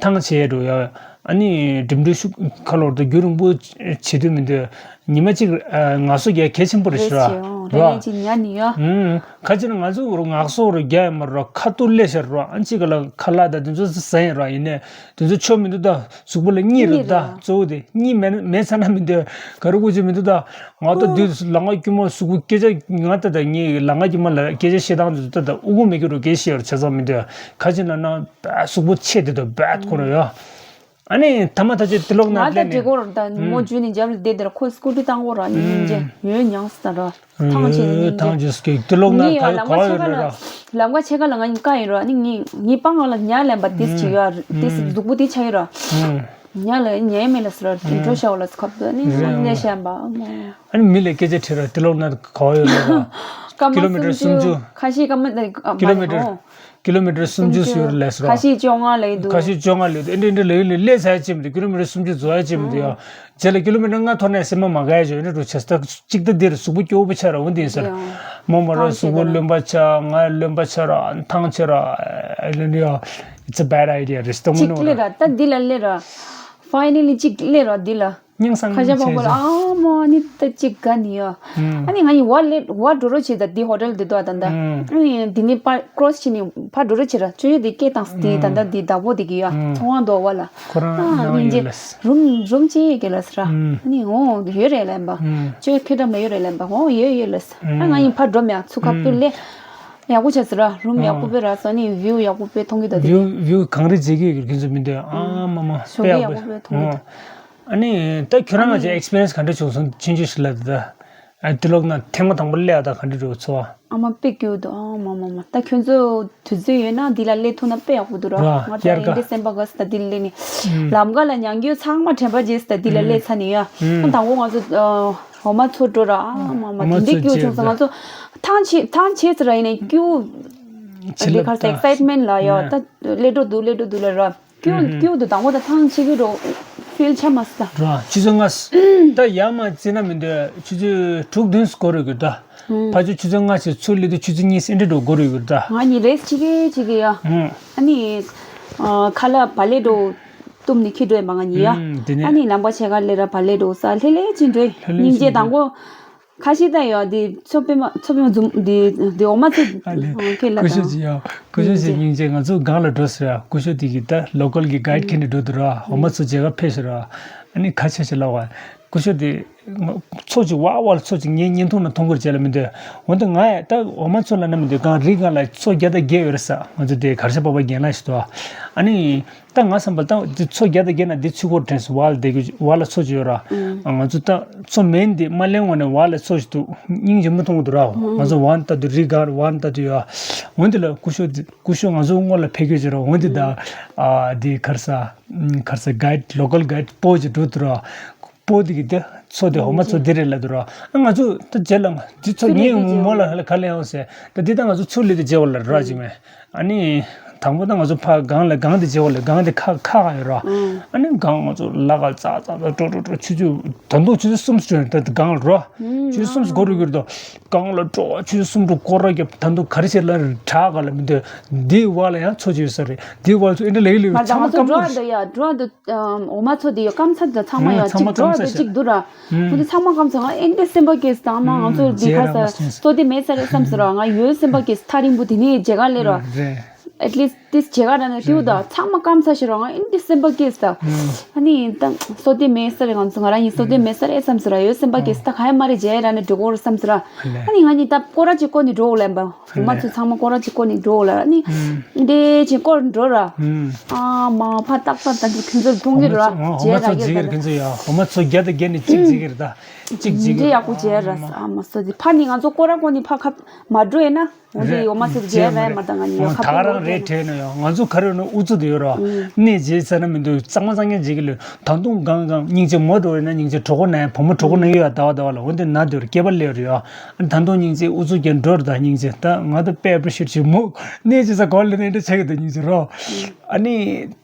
ཐང་ཆད་འགྲོ་ཡ། ཨ་ནི་འགྲིམ་འགྲུལ་ཤུགས་ཁ་ལོར་དུ་རྒྱུན་རིང་པོ་བྱེད་དུས་མི་འདོད། ཉི་མ་གཅིག་ཨ་ངལ་གསོ་རྒྱག་གལ་ཆེན་པོ་རེད་ཤག་ར། རེད་ཅེས་ཡོང་རེད་ཅེས་ཉར་ནི་ཡོད། ཨུམ། ཁ་ཅིག་ན་ང་ཚོ་རུ་ངལ་གསོ་རུ་རྒྱག་ཡོད་མ་རེད་ར། ཁ་ཐུག་སླེབས་ཤག་ར། ཨ་ཅིག་ག་ལ་ཁ་ལག་དང་དེ་ཚོ་ཟ་ཡིན་ར། ཡིན་ནའི་དེ་ཚོ་ཆོ་མི་འདུག་ད། གཟུགས་པོ་ལ་གཉིད་རེད་ད། གཉིད་རེད། གཙོ་བོ་དེ་གཉིད་མེད་མེད་ཚར་ན་མི་འདོད། ག་རེ་དགོས་ཀྱི་མི་འདུག་ད། ང་ད་དུས་ལ་ང་དཀྱུས་མ་གཟུགས་པོ་སྐད་ཆ་ང་ད་ད་ངའི་ལ་ང་དཀྱུས་མ་ལ་སྐད་ཆ་བཤད་སྟངས་དེ་ཚོ་ད་ད་ཨུ་གུ་མེད་ཀྱི་རུ་སྐད་བཤད་རུ་ཆ་ཚང་མི་འདོད། ཁ་ཅིག་ན་ན་གཟུགས་པོ་ཆད་དེ་ད་བད་ཁོ་ར་ཡ། ཨ་ནི་ཐ་མ་ཐ་ཆད་ཏི་ལོག་ནག་ང་ད་སླེབས་དྲི་ནས། གོ་ར་ད་ངོ་ཨུམ། བརྗོད་ནས་རྒྱབ་ལ་བསྡད་དེ་ར། ཁོས་སྐུ་ཊི་བཏང་གོ་ར་ནི་སྙིང་རྗེ་ཡོད་མྱངས་སི་ད་ར། ཐང་ཆད་ནི་སྙིང་རྗེ། ཐང་ཆད་སྐྱེ་ཏི་ལོག་ནག་ངས་ཡ་ལམ་ཁ་ཕྱེད་ཀ་ལ་ལམ་ཁ་ཕྱེད་ཀ་ལ་ང་ཡིན་ཀ་ཡིན་ར། ནི་ངའི་ངའི་པང་ང་ལ་ཉལ་ལེན་པ་དེ་ཅི་ཡོད་དེ་སི་གཟུགས་པོ་དེ་ཆ་ཡོད་ར། ཉལ་ལ་ཉལ་མེད་ལ་སི་ར་དེ་འགྲོ་ཤ་བ་ལ་སི་ཁབ་ཏུ་ནི་རེད། ང་ལས་ཤ་བ་མོ། ཨ་ནི་མི་ལ་སྐད་ཆ་དྲིས་ར། ཏི་ལོག་ནག་ག་བ་ཡོད་ལ་ར། སྐར་མ་ཀི་ལོ་མི་ཊར་སུམ་ཅུ། སུམ་ཅུ་ཁ་ཤས་སྐར་མ་ད་ཀི་ལོ་མི་ཊར། ཀི་ལོ་མི་ཊར་སུམ་ཅུ་སུམ་ཅུ་ཟེར་ལས་སོ། ཁ་ཤས་བཅོ་ལྔ་ལ་ཡོད་འདུག་ཁ་ཤས་བཅོ་ལྔ་ལ་ཡོད་འདུག་ཨེ་འདྲ་འདྲ་ལ་ཡོད་ལ་སླེབས་ཚར་ཅི་མི་འདུག་ཀི་ལོ་མི་ཊར་སུམ་ཅུ་རྫོགས་ཡ་ཅི་མི་འདུག་ཡ། རྗེས་ལ་ཀི་ལོ་མི་ཊར་ལྔ་ཐོར་ནས་སེམས་པ་མ་དགའ་ཡ་ཅི་ཡོད་ནི་འགྲོ་བྱས་ད་གཅིག་ད་འདིར་གཟུགས་པོ་སྐྱོ་བོ་ཆགས་ར་འོ་འདི་ཡིན་ཟེར། ཡང་མོ་མ་ར་ཐང་གཟུགས་པོ་ཆད་རློན་པ་ཆགས། ང་རློན་པ་ཆགས་ར་ཐང་ཆད་ར། ཨེ་ལེ་ནི་ཡ། It's a bad idea རེད་ད་མོ་གཅིག་ནོ་སླེབས་ར། ར་ད་འདི་ལ་སླེབས་ར། Finally གཅིག་སླེབས་ར་འདི་ལ། སྙིང་སང་ཁ་ཤ་བྱས་བག་གོ་ལ་ཟེར། ཨ་མོ་ཨ་ནི་ད་ཅིག་དགའ་ནི་ཡོད། ཨ་ནི་ང་ཡི་བ་ལེ་བ་འགྲོ་རོ་བྱེད་ད་འདི་ཧོ་ཊེལ་འདི་དོ་ད་ད། ཨ་ནི་འདི་ནི་པ་ཀྲོ་སི་བྱེད་ནི་ཕ་འགྲོ་རོ་བྱེད་ར། ཅོ་ཡོད་འདི་སྐད་བཏང་སི་འདི་ད་ད་འདི་བདག་པོ་འདི་གི་ཡོད། ཚོང་བ་འདོ་བ་ལ། ཁོ་རང་ཨ་ནང་ཡོད་ལ། རུམ་རུམ་ཅི་ཡོད་གི་ལ་སི་ར། ཨ་ནི་འོ་ཡོད་རེད་ལ་ཡིན་པ། ཅོ་ཡོད་ཁེ་ཏམ་ལ་ཡོད་རེད་ལ་ཡིན་པ། འོ་ཡོད་ཡོད་ལ་སི། ཨ་ང་ཡི་ཕ་འགྲོ་མེད་ཚུ་ཁབ་ཏུ་ལེ། ཡག་པོ་བྱས་སི་ར། རུམ་ཡག་པོ་པེ་ར་སོ་ནི་བིའུ་ཡག་པོ་པེ་མཐོང་གི་ད་འདི། བིའུ་བིའུ་གངས་རི་མཛེས་སྡུག་གི་ཁྱོད་ཚོ་མི་འདོད་ཨ་མ་མ། ཞོགས་པ་ཡག་པོ་པེ་མཐོང་གི་ད། ཨ་ནི་ད་ཁྱོད་རང་ང་ཚོའི་ཨེག་སི་པི་རི་ཡན་སི་ག་འདྲ་བྱུང་སོང་ཆུང་ཆུང་ཞིག་ལ་ད། ཨ་ཏི་ལོག་ན་ཐེངས་མ་དང་པོ་སླེབས་ཡ་ད་ག་འདྲ་འགྲོ་ཚོར་བ། ཨ་མ་དཔེ་སྐྱིད་འདུག་ཨ་མ་མ་མ། ད་ཁྱོད་ཚོ་དུས་ཚོད་ཡོད་ན་འདི་ལ་སླེབས་ཐུབ་ན་དཔེ་ཡག་པོ་འདུག་ར། ར་ང་ད་ཡར་ཡིན་ག་དེ་སེམས་པ་དགའ་སི་ད་འདི་ལ་སླེབས་ནི། ལམ་ཀ་ལ་ཉང་རྒྱུ་ཚང་མ་དྲན་པ་བརྗེད་སི་ད་འདི་ལ་སླེབས་ཚར་ནི་ཡ། ཨ་དང་པོ་ང་ཚོ་འོ་མ་ཚོ་འགྲོ་ར། ཨ་མ་མ་འོ་མ་དེ་འདྲའི་ཚོ་སྐྱིད་བྱུང་སོང་། ང་ཚོ་ཐང་ཆད་ཐང་ཆད་སི་ར་ཡིན་ནའི་སྐྱིད། ཆེ་ལབ་ད་ད་ཨེག་སའེ་ཊི་མེན་ཊི་ལ་ཡ་ད་སླེབས་འགྲོ་འདུག་སླེབས་འགྲོ་འདུག་ལ་ར། ཀྱུ་ཀྱུ་དུ་དང་པོ་ད་ཐང་ཆད་ཀྱི་འགྲོ་ཕིལ་ཆ་མ་སི་ད། ར་ཆུ་ཚོད་ལྔ་སི། ད་ཡར་མར་བརྩིས་ན་མི་འདོད་ཆུ་ཚོད་དྲུག་བདུན་སི་འགོར་ཡོད་གི་ད། ཕ་ཆུ་ཆུ་ཚོད་ལྔ་སི་ཚུར་སླེབས་དུས་ཆུ་ཚོད་གཉིས་སི་འདྲ་འགྲོ་འགོར་ཡོད་གི་ད། ང་གཉིས་རེས་གཅིག་གི་གཅིག་གི་ཡ། ཨ་ནི་ཁ་ལག་བ་ལེ་འགྲོ་བཏུམ་ནི་ཁྱི་འགྲོ་ཡ་མ་ང་གཉིས་ཡ། དེ་ནས་ཨ་ནི་ལམ་པ་ཆེ་ག་ལེ་ར་བ་ལེ་འགྲོ་ས་ལྷེ་ལྷེ་ཅིག་འགྲོ་ཡ། སྙིང་རྗེ་དང་པོ། ཁ་ཤས་ད་ཡོད་འདི་མཚོ་པདྨ་མཚོ་པདྨ་འཛུམ་འདི་འདི་འོ་མ་ཚོ་ཨ་ལེ། ཁྱེད་ལ་སྐུ་ཞབས་ཀྱི་ཡ་སྐུ་ཞབས་ཀྱི་སྙིང་རྗེ། ང་ཚོ་སྒང་ལ་འགྲོ་ཟེར་ཡ། སྐུ་ཞབས་དེ་གི་ད་ལོ་ཀལ་གི་གྷའིཌ་ཁྱེར་ནས་འགྲོ་འདུག་ར། འོ་མ་ཚོ་མཇལ་ཁ་ཕེབས་ཟེར་ར། ཨ་ནི་ཁ་ཆེ་ཆེ་ལབ་པ། སྐུ་ཞབས་དེ་ང་མཚོ་ཅིག་བར་བར་ལ་མཚོ་ཅིག་ངའི་བརྙན་ཐུང་ནང་མཐོང་གི་རེད་བྱས་ལ་མི་འདོད། འོན་ཏེ་ང་ཡ་ད་འོ་མ་མཚོ་ལབ་ན་མི་འདོད། སྒང་རི་སྒང་ལ་མཚོ་བརྒྱ་དང་བརྒྱད་ཡོད་རེད་ས། ང་ཚོ་དེ་གར་ཞ་པ་པ་རྒན་ལགས་ཤིག་འདུག་ཨ་ནི་ད་ང་བསམ་པ་ད་འདི་མཚོ་བརྒྱ་དང་བརྒྱད་ན་འདི་ཚུལ་སྐོར་དྲན་སོང་། བར་ལ་བསྡད་རྒྱུ་བར་ལ་མཚོ་ཅིག་ཡོད་ར། ང་ཚོ་ད་མཚོ་མིན་འདི་མ་གླེང་བ་ནས་བར་ལ་མཚོ་ཞིག་འདུག་སྙིང་རྗེ་མོ་མཐོང་གི་འདུག་ར། ང་ཚོ་བར་ལྟ་དུས་རི་སྒང་བར་ལྟ་དུས་ཡ། འོན་ཏེ་ལ་སྐུ་ཞབས་དེ་སྐུ་ཞབས་ང་ཚོ་སྔོན་ལ་ཕེབས་རྒྱུ་ཅིག་ར། འོན་ཏེ་ད་ཨ་དེ་ག་རེ་ཟ། ག་རེ་ཟ། གའིཌ། ལོ་ཀལ་གའིཌ་པོ་ཅིག་འགྲོ་འདུག་ར། པོ་དེ་གི་དེ་མཚོ་དེ་འོ་མ་མཚོ་དེ་རེད་ལབ་འདུག་ར། ཨ་ང་ཚོ་ད་རྗེས་ལ་ང་འདི་མཚོ་ཚུར་ངའི་སླེབས་དུས་མོ་ལ་ཧ་ལ་ག་ལ་ཡོང་ཟེར། ད་འདི་ད་ང་ཚོ་ཚུར་སླེབས་དུས་མཇལ་བ་ལ་ར་ཅིག་མེད། ཨ་ནི་དང་པོ་ད་ང་ཚོ་ཕ་སྒང་ལ་སྒང་དེ་མཇལ་བ་ལ་སྒང་དེ་ཁ་ཁ་ག་ཡོད་ར། ཨ་ནི་སྒང་ང་ཚོ་ལ་ག་ཙག་ཙག་ཙག་འགྲོ་འགྲོ་འགྲོ་ཆུ་ཚོད་ད་དུང་ཆུ་ཚོད་གསུམ་ཙམ་ད་སྒང་ལ་ར། ཆུ་ཚོད་གསུམ་འགོར་རུ་གྱུར་དོ། སྒང་ལ་འགྲོ་བ་ཆུ་ཚོད་གསུམ་འགྲོ་སྐོར་ར་རྒྱབ། ད་དུང་ག་རེ་བྱེད་ལ་བྲག་ག་ལ་མི་འདོད། འདིའི་བར་ལ་ཡང་མཚོ་ཅིག་ཡོད་ས་རེད། འདིའི་བར་ཚོ་ཨེ་འདྲ་ལེགས་ལེགས་མ་ཚང་མ་ཚོ་སྐམ་འགྲོ་པོ་འདི་ཡ་འགྲོ་འདི། འོ་མ་མཚོ་འདི་ཡོད་སྐམ་ས་འདི་ཚང་མ་ཡོད་ཅིག་འགྲོ་འདི་ཅིག་འདུག་ར། ཁོ་འདི་ཚང་མ་སྐམ་ས། ང་ཨེ་འདི་སེམས་པ་སྐྱིད་ས། ང་ང་ཚོ་འདི་ཁ་ས་མཚོ་འདི་མེད་ས་རེད་བསམ་ས་ར། ང་ཡོད་སེམས་པ་སྐྱིད་ས། ཐག་རིང་པོ་དེ་ནས་མཇལ་ག་སླེབས་ར། ཨེ་ཊི་ལིསི་ཊི་དེ་མཇལ་ག་ར་ནས་ཏིའུ་ད་ཚང་མ་སྐམ་ས་ཞིག་ར། ང་ཨེ་འདི་སེམས་པ་སྐྱིད་ས། ཨ་ནི་ད་མཚོ་འདི་མེད་ས་རེད། ང་ཚོ་ང་རང་ཡིན་མཚོ་འདི་མེད་ས་རེད་བསམ་ས་ར། ཡོད་སེམས་པ་སྐྱིད་ས། ད་ག་ཡ་མ་རེད་མཇལ་ར་ནས་འགྲོ་གོ་ར་བསམ་ས་ར། ཨ་ནི་ང་གཉིས་ད་སྐོར་ར་ཅིག་བསྐོར་ནས་འགྲོ་གོ་ལབ་པ། འོ་མ་མཚོ་ཚང་མ་སྐོར་ར་ཅིག་བསྐོར་ནས་འགྲོ་ལ་ནི། འདྲེ་ཅིག་སྐོར་འགྲོ་ར། ཨ་མ་ཕ་ཏག་ཏག་ཏག་ཏག་ཁྱོད་ཚོར་མཐོང་གི་ར། འོ་མ་མཚོ་རྗེས་ར་ཁྱོད་ཚོ་ཡ། འོ་མ་མཚོ་བརྒྱ་དང་བརྒྱད་ནས་གཅིག་རྗེས་ཀྱི་རེད་ད། གཅིག་རྗེས་ཀྱི་འདྲེ་ཡག་པོ་རྗེས་ར། ཨ་མ་སོ་དེ་ཕ་ནི་ང་ཚོ་སྐོར་ར་སྐོར་ནི་ཕ་ཁ་མ་འགྲོ་ཡིན་ན། འོ་དེ་འོ་མ་མཚོ་རྗེས་ར་མ་ད་ང་ནི་ཡོ་ཁ་ད་ག་རང་རེད་དྲན་ནས་ཡོ། ང་ཚོ་ག་རེ་ཡོད་ན་ཨུ་ཚུགས་དེ་ཡོད་ར། གནས་རྗེས་ཟེར་ན་མི་འདུག་གཙང་མ་གཙང་རྐྱང་རྗེས་ཀྱི་ལོས། ད་དུང་གང་གང་སྙིང་རྗེ་མོ་འགྲོ་ཡིན་ན་སྙིང་རྗེ་གྲོགས་པོ་ན་ཡང་བུ་མོ་གྲོགས་པོ་ན་ཡོད་ཡ། ཟླ་བ་ཟླ་བ་ལ་འོ་དེ་ན་དེ་ར་སྐྱེས་པ་ལས་ར་ཡོ། ད་དུང་སྙིང་རྗེ་ཨུ་ཚུགས་ཀྱང་འགྲོ་ར། ད་སྙིང་རྗེ་ད་ང་ད་དཔེ་ཨེ་པི་རི་ཤི་ཨེཊ་བྱེད་མོ། གནས་ཅི་ས་གོ་ལ་ནས་འདྲ་ཆགས་ཀྱི་འདུག་སྙིང་རྗེ་རོ། ཨ་ནི་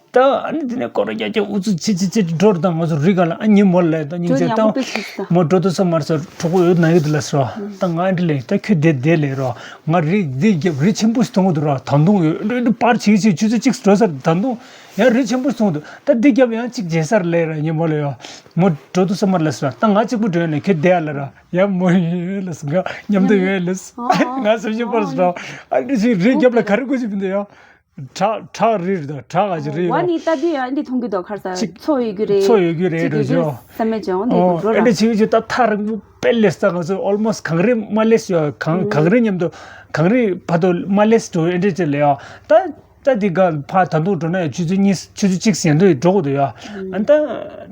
ད་ཨ་ནི་དེ་ནས་སྐོར་ར་རྒྱག་རྒྱག་ཨུ་ཚུགས་ཆི་ཆི་ཆི་འགྲོ་ར། ད་ང་ཚོ་རི་སྒང་ལ་ཨ་ཉིན་མོ་ལ་ད་སྙིང་རྗེ་ད་མོ་འགྲོ་དུ་ས་མར་ས་གྲོགས་པོ་ཡོད་ན་ཡོད་དུ་ལ་སོ། ད་ང་འདི་ལས་ད་ཁྱོད་དེ་དེ་ལས་རོ། ང་རི་འདི་རྒྱབ་རི་ཆེན་པོ་ཞིག་མཐོང་གི་འདུག་ར། ད་དུང་ཡོད་འདི་འདི་པར་ཆི་ཆི་ཆུ་ཚོད་གཅིག་འགྲོ་ས་ད་དུང་ཡང་རི་ཆེན་པོ་ཞིག་མཐོང་གི་འདུག་ད་འདི་རྒྱབ་ཡང་གཅིག་མཇལ་ས་ར་ལས་ར་ཉིན་མོ་ལ་ཡོ། མོ་འགྲོ་དུ་ས་མར་ལ་སོ། ད་ང་གཅིག་པུ་འགྲོ་ཡོད་ན་ཁྱོད་དེ་ཡ་ལ་ར། ཡ་མོ་ཡོད་ལ་སོ། ང་མཉམ་དུ་ཡོད་ལ་སོ། ང་སེམས་ཤུགས་པར་སོ། ཨ་འདི་ཞིག་རི་རྒྱབ་ལ་ག་རེ་དགོས་ཞིག་མི་འདུག་ཡ། བྲག་བྲག་རི་རེད་ད། བྲག་ག་ཅིག་རི་ཡོད། ཝ་ནི་ལྟ་དུས་ཡང་འདི་མཐོང་གི་འདུག་ཁར་ས་ཅིག་མཚོ་ཡོད་རྒྱུ་རེད། མཚོ་ཡོད་རྒྱུ་རེད་ཅིག་འགྲོ་ཡོད་རྒྱུ་ར། བསམ་མེད་ཅིག་འོང་འདི་འགྲོ་ར། ཨ་འདི་ཅིག་ཅིག་ད་ཐག་རིང་པོ་དཔེ་ལས་ད་ང་ཚོ་ཨོལ་མོ་སི་གངས་རི་མ་ལས་ཡོད། གངས་གངས་རི་མཉམ་དུ་གངས་རི་བར་དུ་མ་ལས་འགྲོ་ཨེ་འདྲ་ཅིག་ལས་ཡོད་ད། ད་འདི་ག་ཕ་ད་དུང་འགྲོ་ན་ཡང་ཆུ་ཚོད་གཉིས་ཆུ་ཚོད་གཅིག་ཟིན་དུ་འགྲོ་དགོས་འདུག་ཡ། ཨ་ད་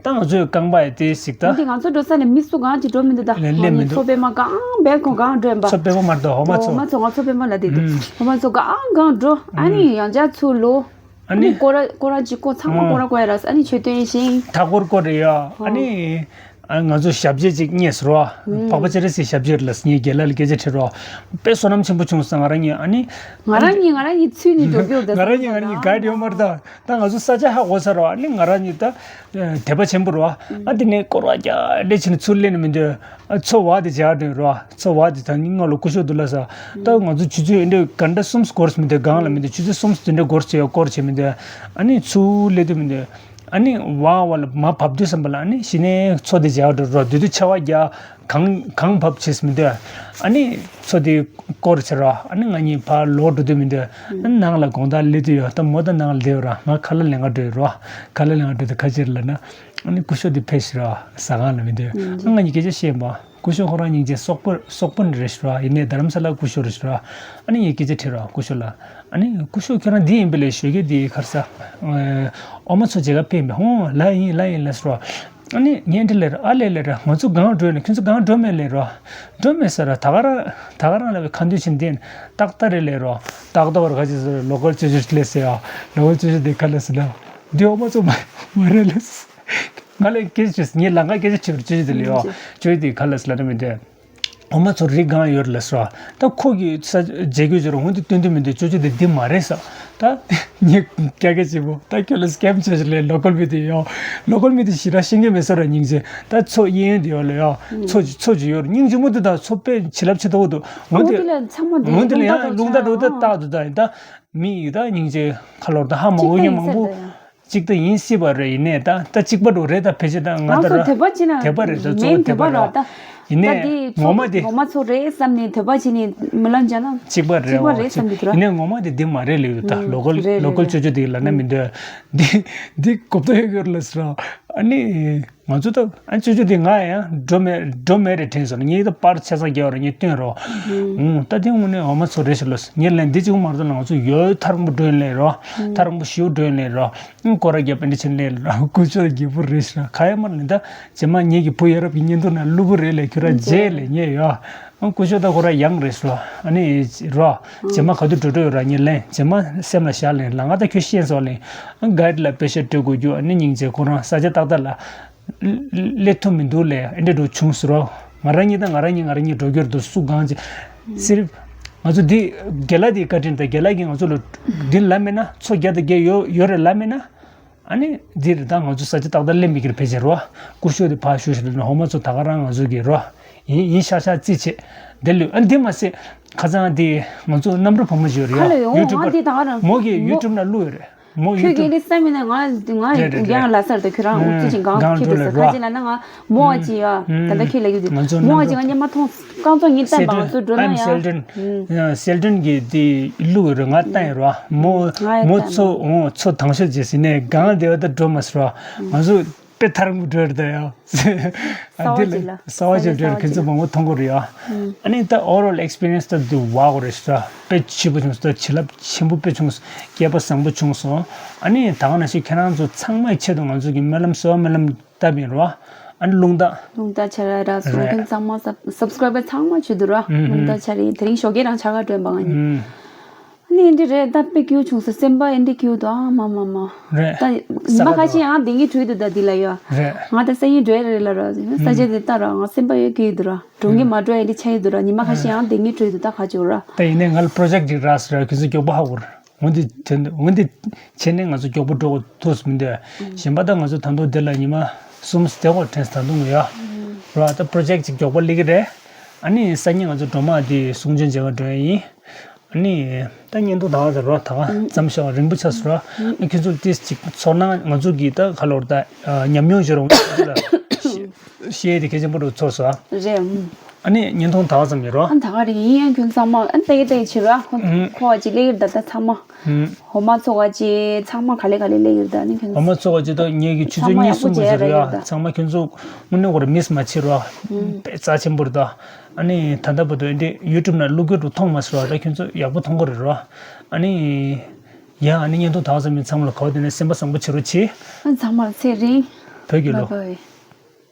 ད་ང་ཚོའི་རྐང་པ་ཡ་དེ་ཞིག་ད། འདི་ང་ཚོ་འགྲོ་ས་ནས་མི་སུ་གང་ཅིག་འགྲོ་མི་འདུག་ད། ལེ་ལེ་མི་འདུག་མཚོ་པད་མ་གང་བལ་ཁོང་གང་འགྲོ་ཡིན་པ། མཚོ་པད་མ་མར་དུ་འོ་མ་མཚོ། འོ་མ་མཚོ་ང་ཚོ་པད་མ་ལ་དེ་འདུག་འོ་མ་མཚོ་གང་གང་འགྲོ། ཨ་ནི་ཡང་བསྐྱར་ཚུར་ལོག་ཨ་ནི་སྐོར་ར་སྐོར་ར་གཅིག་སྐོར་ཚང་མ་སྐོར་ར་སྐོར་ཡ་ར། ཨ་ནི་མཆོད་རྟེན་བཞེངས། མཐའ་སྐོར་སྐོར་རེད་ཡ། ཨ་ནི། ཨ་ང་ཚོ་ཞབས་རྗེས་ཅིག་རྙེད་ཟེར་བ། འཕགས་པ་སྤྱན་རས་གཟིགས་ཞབས་རྗེས་ལ་ངས་རྒན་ལགས་ལ་སྐད་ཆ་དྲིས་རོགས། དཔེ་བསོད་ནམས་ཆེན་པོ་བྱུང་སོང་ང་རང་ཉིད་ཨ་ནི། ང་རང་ཉིད་ང་རང་ཉིད་ཚུད་ནས་འགྲོ་རྒྱུ་འདུག་ང་རང་ཉིད་ང་རང་ཉིད་ག་ཡོད་མ་རེད་ད། ད་ང་ཚོ་ས་ཆ་ཧ་གོ་ཚར་རོགས། ཨ་ནི་ང་རང་ཉིད་ད། དད་པ་ཆེན་པོ་རོགས། ཨ་དེ་ནས་སྐོར་བ་རྒྱག་འདྲེ་བྱས་ནས་ཚུར་སླེབས་ནས་མི་འདོད། ཨ་མཚོ་བ་དེ་མཇལ་འདོད་རོགས། མཚོ་བ་དེ་ད་ནི་སྔོན་ལ་སྐུ་ཞབས་འདུག་ལ་ས། ད་ང་ཚོ་ཆུ་ཚོད་འདྲེ་ག་འདྲ་གསུམ་འགོར་མི་འདོད། སྒང་ལ་མི་འདོད། ཆུ་ཚོད་གསུམ་འདྲེ་འགོར་ཚེ་ཡོད་སྐོར་བྱེད་མི་འདོད། ཨ་ནི་ཚུར་སླེབས་འདོད་མི་འདོད། ཨ་ནི་བ་བ་ལ་མ་བབས་དུས་ཙམ་པ་ལ་ཨ་ནི་གཞི་ནས་མཚོ་དེ་མཇལ་འགྲོ་རོགས། དེ་དུས་ཆར་པ་རྒྱག་གངས་གངས་བབས་བྱེད་མི་འདོད། ཨ་ནི་མཚོ་དེ་སྐོར་བྱེད་རོགས། ཨ་ནི་ང་གཉིས་ཕར་ལོག་འགྲོ་འདོད་མི་འདོད། ཨ་ནི་ནང་ལ་དགོང་དག་སླེབས་དུས་ཡོད་ད། མོ་ད་ནང་ལ་བསྡད་ཡོད་ར། ང་ཁ་ལག་ལེན་ག་འགྲོ་ཡོད་རོགས། ཁ་ལག་ལེན་ག་འགྲོ་དུས་ཁ་ཕྱིར་ལ་ན་ཨ་ནི་སྐུ་ཞབས་དེ་ཕེབས་ཤག་ར། ཟ་ཁང་ལ་མི་འདོད། ཨ་ང་གཉིས་སྐད་ཆ་བཤད་པ། སྐུ་ཞབས་ཁོ་རང་སྙིང་རྗེ་སོག་པོ་སོག་པོ་ནས་རེད་ཤག་ར། ཡིན་ནའི་རྡ་རམ་ས་ལ་སྐུ་ཞབས་རེད་ཤག་ར། ཨ་ནི་ངས་སྐད་ཆ་དྲིས་ར་སྐུ་ཞབས་ལ། ཨ་ནི་སྐུ་ཞབས་ཁྱེད་རང་འདི་ཡིན་པས་ལས་ཞོགས་ཀས་འདི་ག་རེ་ཟ། ཨོ་མ་མཚོ་མཇལ་ག་ཕེབས་མེད། ཧོ་ལ་ཡིན་ལ་ཡིན་ལ་ཟེར་ར། ཨ་ནི་ངས་འདི་ལབ་ར། ཨ་ལས་ལབ་ར། ང་ཚོ་སྒང་འགྲོ་ནས་ཁྱོད་ཚོ་སྒང་འགྲོ་མེད་ལབ་ར། འགྲོ་མེད་ཟེར་ར། ད་ག་རང་ད་ག་རང་ལབ་པའི་ཁ་འདོན་བྱེད་འདི་ཏག་ཏག་རེད་ལབ་ར། ཏག་ཏག་བར་ག་ཅི་ཟེར། ལོ་ཀལ་ཅོ་ཅོ་ལས་ཟེར་ཡ། ལོ་ཀལ་ཅོ་ཅོ་འདི་ག་ལ་ཟེར་ལབ། འདི་ཨོ་མ་མཚོ་མ་མ་རེད་ལབ། ང་ལ་སྐད་ཆ་ངས་ལམ་ཁ་སྐད་ཆ་དྲིས་པར་ཅོ་ཅོ་དེ་ལ་ཡོད། ཅོ་ཅོ་དེ་ག་ལ་ཟེར་ལབ་ན་མི་འདོད། ཨོ་མ་མཚོ་རི་སྒང་ཡོད་ལ་ཟེར་བ། ད་ཁོ་གིས་ས་མཇལ་རྒྱུ་ཅོ་ར་འོན་ཏེ་སྟོན་དུ་མི་འདོད། ཅོ་ཅོ་དེ་འདི་མ་རེད་ས། ད་ངས་ཀྱ་ཀྱ་ཅེ་པོ་ད་ཁྱོད་ལ་སྐེམ་ཆེ་ཞིག་ལས་ལོ་ཀལ་མི་དེ་ཡོད། ལོ་ཀལ་མི་དེ་ཞེ་དྲག་ཤེས་ཀྱི་མེད་ས་ར་སྙིང་རྗེ། ད་མཚོ་གཡས་གཡོན་དེ་ཡོད་ལ་ཡ། མཚོ་ཅིག་མཚོ་ཅིག་ཡོད་ར། སྙིང་རྗེ་མོ་དེ་ད་མཚོ་དཔེ་བྱིན་རླབས་ཆེ་ཏོག་འདུག་འོན་ཏེ་འོན་ཏེ་ལ་ཡང་རླུང་རྟ་འགྲོ་ད་རྟག་ཏུ་ད་ཡིན་ད། མི་ཡི་ད་སྙིང་རྗེ་ཁ་ལོར་ད་ཧ་མ་གོ་མཁན་མང་པོ། གཅིག་ད་ཡིན་སྲིད་པ་རེད། ཡིན་ནའི་ད་ད་གཅིག་པ་འགྲོ་རེད། ད་ཕལ་ཆེར་ད་ང་ད་ར་དད་པ་བྱེད་ན་དད་པ་རེད། ད་གཙོ་བོ་དད་པ་རེད་བ། ཡིན་ནའི་ངོ་མ་དེ་ངོ་མ་མཚོ་རེད་བསམ་ནས་དད་པ་བྱེད་ནས་མི་ལ་འཇག་ན་གཅིག་པ་རེད་བ། གཅིག་པ་རེད་བསམ་གྱི་འདུག་ར། ཡིན་ནའི་ངོ་མ་དེ་འདི་མ་རེད་ལབ་ཡོད་ད། ལོ་ཀལ་ལོ་ཀལ་ཅོ་ཅོ་དེ་ལབ་ན་མི་འདོད། འདི་འདི་གོ་བརྡ་ཡོད་ཡོད་ལ་ཟེར་ར། ཨ་ནི་ང་ཚོ་ད་ཨ་ཅོ་ཅོ་དེ་ང་ཡང་འགྲོ་མེད་འགྲོ་མེད་རེད་དྲན་སོང་ན། ངས་ད་པར་ཆ་ཚང་རྒྱག་རེད། ངས་སྟོན་རོགས། ཨུང་། ད་དེ་དངོས་གནས་འོ་མ་ཚོ་རེད་ཤག་ལོ། ངས་ལན་འདི་གཅིག་མ་རེད་ལ། ང་ཚོ་ཡོད་ཐག་རིང་པོ་འགྲོ་ཡིན་ལེ་རོ། ཐག་རིང་པོ་ཞེ་པོ་འགྲོ་ཡིན་ལེ་རོ། སྐོར་ར་རྒྱབ་པ་འདི་བྱེད་ལེ་རོ། སྐུ་ཞབས་རྒྱལ་པོ་རེད་ཤག་ཁ་ཡ་མ་ལེ། ད་རྗེས་མ་ངེད་ཀྱི་བུ་ཡ་རབས་ཀྱི་བརྙན་ཐུང་ནང་བླུག་པོ་རེད་ལེ། ཁྱོད་ར་རྗེས་ལེ་ངས་ཡོ། ཨང་། སྐུ་ཞབས་ད་ཁོ་ར་ཡང་རེད་ཤག་ལོ། ཨ་ནི་རོ། རྗེས་མ་ག་དུས་འགྲོ་འགྲོ་ཡོད་ར། ངས་ལན་རྗེས་མ་སེམས་ལ་བཞག་ལེ་ལ། ང་ད་ཁྱོད་ཤེས་སོང་ལེ། ཨང་། གྷའིཌ་ལ་པེ་ཤ་སྤྲོད་དགོས་རྒྱུ། ཨ་ནི་སྙིང་རྗེ་ཁོ་རང་ས་ཆ་ཏག་ཏག་ལ་སླེབས་ཐུབ་མི་འདུག་ལེ། ཨེ་འདྲ་འགྲོ་བྱུང་ཟེར་རོ། ང་རང་གཉིས་ད་ང་རང་གཉིས་ང་རང་གཉིས་འགྲོ་རྒྱུར་འདུག་སུ་གང་ཅི། སིར། ང་ཚོ་འདི་རྒན་ལགས་འདི་བཀའ་དྲིན་དང་རྒན་ལགས་ཀྱིས་ང་ཚོ་ལ་འདི་ལབ་མེད་ན། ཚོ་བརྒྱ་དང་བརྒྱད་ཡོད་ཡོད་རེད་ལབ་མེད་ན། ཨ་ནི་འདི་རེད། ད་ང་ཚོ་ས་ཆ་ཏག་ཏག་སླེབས་མི་གིར་ཕེབས་བྱས་རོ། སྐུ་ཞབས་དེ་ཕར་བཞུགས་བཞུགས་ལ་འོ་མ་ཚོ་ད་ག་རང་ང་ཚོ་གི་རོ། ཡིན་ཡིན་ཤག་ཤག་རྩིས་བྱེད། དེ་ལུས་ཨ་འདི་མ་ཟད། ཁ་སང་འདི་ང་ཚོ་རྣམ་གྲོལ་བུ་མོ་ཅིག་ཡོད་རེད་ཡ། ཁ་ལོ་ཡོང་ཡུ་ཊུབ་ང་འདི་ད་ག་རང་མོ་གིས་མོ་ཡུ་ཊུབ་ནང་བླུགས་ཡོད་རེད། མོ་ཁྱོད་ཡུ་ཀྱིས་ཊུབ་འདི་བསམ་མེད་ན་ང་འདི་ང་རེད་རེད་ཡང་རེད། ལ་སར་དུ་ཁྱོད་རང་འུ་ཚོ་ཅིག་གང་གང་ཁྱོད་འགྲོ་དུ་ལ་ས་རོ། ཁ་ཅིག་ལ་ན་ང་མོ་བ་ཅིག་ཡ། ད་ལྟ་ཁྱོད་ལ་ཡུ་དུ་ང་ཚོ་མོ་བ་རྣམ་ཅིག་ང་གྲོལ་ཉན་མ་མཐོང་། རྐང་ཚོགས་ཉིན་བསྟན་པ་ང་ཚོ་འགྲོ་ན་ཡང་། སེལ་ཏྲིན། ཡང་སེལ་ཏྲིན་གྱིས་དེ་བླུགས་རེད། ང་བསྟན་རོ། མོ་ང་ཡང་མོ་བསྟན་ཚོ་འོ་ཚོ་དང་ཤོས་རྗེས་ཟིན་ནས་གང་བདེ་བ་ད་འགྲོ་མ་སོང་རོ། ང་ཚོ་དཔེ་ཐར་མོ་འགྲོ་རེད་ད་ཡ། ས་བ་ཅིག་ལ་ས་བ་ཅིག་འགྲོ་རེད། ཁྱོད་ཚོ་མང་པོ་མཐོང་གི་རེད་ཡ། ཨ་ནི་ད་overall experience ད་དུ་བ་གོ་རེད་ཤག་དཔེ་སྐྱིད་པོ་བྱུང་སོང་། ད་བྱིན་རླབས་ཆེན་པོ་དཔེ་བྱུང་སོང་། སྐལ་པ་བཟང་པོ་བྱུང་སོང་། ཨ་ནི་ད་ག་ནང་བཞིན་ཁྱེད་རང་ཚོ་ཚང་མའི་ཆེད་དུ་ང་ཚོ་གི་སྨོན་ལམ་གསོལ་བ་སྨོན་ལམ་བཏབ་ཡིན་རོ། ཨ་ནི་རླུང་རྟ། རླུང་རྟ་ཆ་ར་ར་སོ་རེད། ཁྱོད་ཚང་མ་སབ་སབ་སི་ཀ་རའི་བར་ཚང་མ་བྱེད་དུ་ར། ཨུམ། རླུང་རྟ་ཆ་རེད། དེ་རིང་ཞོགས་ཀས་རང་ཆ་ག་སྒྲོན་པ་ང་ཡིན། ཨུམ། ཨ་ནི་འདི་རེད། ད་དཔེ་སྐྱིད་བྱུང་སོང་། སེམས་པ་ཨེ་འདྲ་སྐྱིད་འདུག་ཨ་མ་མ་མ། རེད། ད་ཉི་མ་ཁ་ཤས་ཡང་བདེ་སྐྱིད་བྱུང་འདུག་ད་འདི་ལ་ཡོད། རེད། ང་ད་སང་ཉིན་འགྲོ་ཡ་རེད་ལ་ར། ས་ཆ་དེ་ལྟ་ར་ང་སེམས་པ་ཡོད་སྐྱིད་འདུག་ར། འགྲོ་ངེས་མ་འགྲོ་ཨེ་འདྲ་ཆ་ཡོད་འདུག་ར། ཉི་མ་ཁ་ཤས་ཡང་བདེ་སྐྱིད་བྱུང་འདུག་ད་ག་ཅིག་ར། ད་ཡིན་ནའི་ང་ལ་པྲོ་ཇེཀ་ཅིག་རག་སོང་ར། ཁྱོད་ཚོ་མགྱོགས་པོ་ཧ་གོ་ར། འོན་ཏེ་དེ་འོན་ཏེ་བྱས་ནས་ང་ཚོ་མགྱོགས་པོ་འགྲོ་དགོས་ཐུག་མི་འདུག་གཞན་པ་ད་ང་ཚོ་ད་དུང་འདི་ལ་ཉི་མ་གསུམ་བསྡད་དགོས་དྲན་སོང་ད་དུང་ཡ། ར་ད་པྲོ་ཇེཀ་ཅིག་མགྱོགས་པོ་སླེབས་ཀྱི་རེད། ཨ་ནི་སང་ཉིན་ང་ཚོ་སྒྲོལ་མ་དེ་གསུང་ཆོས་མཇལ་ག་འགྲོ་ཡ་ཡིན། ཨ་ནི་ད་བརྙན་ཐུང་ད་ག་ཚོད་རོ། ད་ག་མཚམས་ཤོག་རིང་པོ་ཆགས་སོང་ར། ཨ་ཁྱོད་ཚོ་ཏིས་ཅིག་ཚོར་སྣང་ང་ཚོ་གི་ད་ག་ལོར་ད་ཉམས་མྱོང་བརྗོད་རོགས་ལ་ཤེས་དེ་གལ་ཆེན་པོ་རུ་ཚོར་སོང་། རེད། ཨ་ནི་བརྙན་ཐུང་ད་ག་ཙམ་ཡིན་རོ། ཨ་ད་ག་རེད། ཡིན་ཡང་ཁྱོད་ཚང་མ་ཨ་ཏེ་ཏེ་བྱེད་ར། ཁོ་ཁོ་བ་ཅིག་སླེབས་ཀྱི་རེད་ད་ད་ཚང་མ། འོ་མ་ཚོ་བ་ཅིག་ཚང་མ་ག་ལེ་ག་ལེ་སླེབས་ཀྱི་རེད་ད་ནི་ཁྱོད། འོ་མ་ཚོ་བ་ཅིག་ད་ངེད་ཀྱི་ཆུ་ཚོད་གཉིས་གསུམ་མ་ཟེར་རེད་ཡ། ཚང་མ་ཁྱོད་ཚོ་དངོས་གནས་ཁོ་ར་མིས་མ་བྱེད་རོ། དཔེ་རྩ་ཆེན་པོ་རེད་ད། ཨ་ནི་ད་ལྟ་བར་དུ་ཨེ་འདྲི་ཡུ་ཊུབ་ནང་བླུག་རྒྱུ་རུ་མཐོང་མ་སོང་ར། ད་ཁྱོད་ཚོ་ཡག་པོ་མཐོང་གི་རེད་རོ། ཨ་ནི། ཡ་ཨ་ནི་བརྙན་ཐུང་ད་ག་ཙམ་ཡིན། ཚང་མ་ལ་ག་བ་དེ་ནས་སེམས་པ་བཟང་པོ་བྱེད་རོགས་གྱིས། ཨ་ཚང་མ་ལ་ཚེ་རིང་། བོད་ཀྱི་བློ། བྷའི་བྷའི།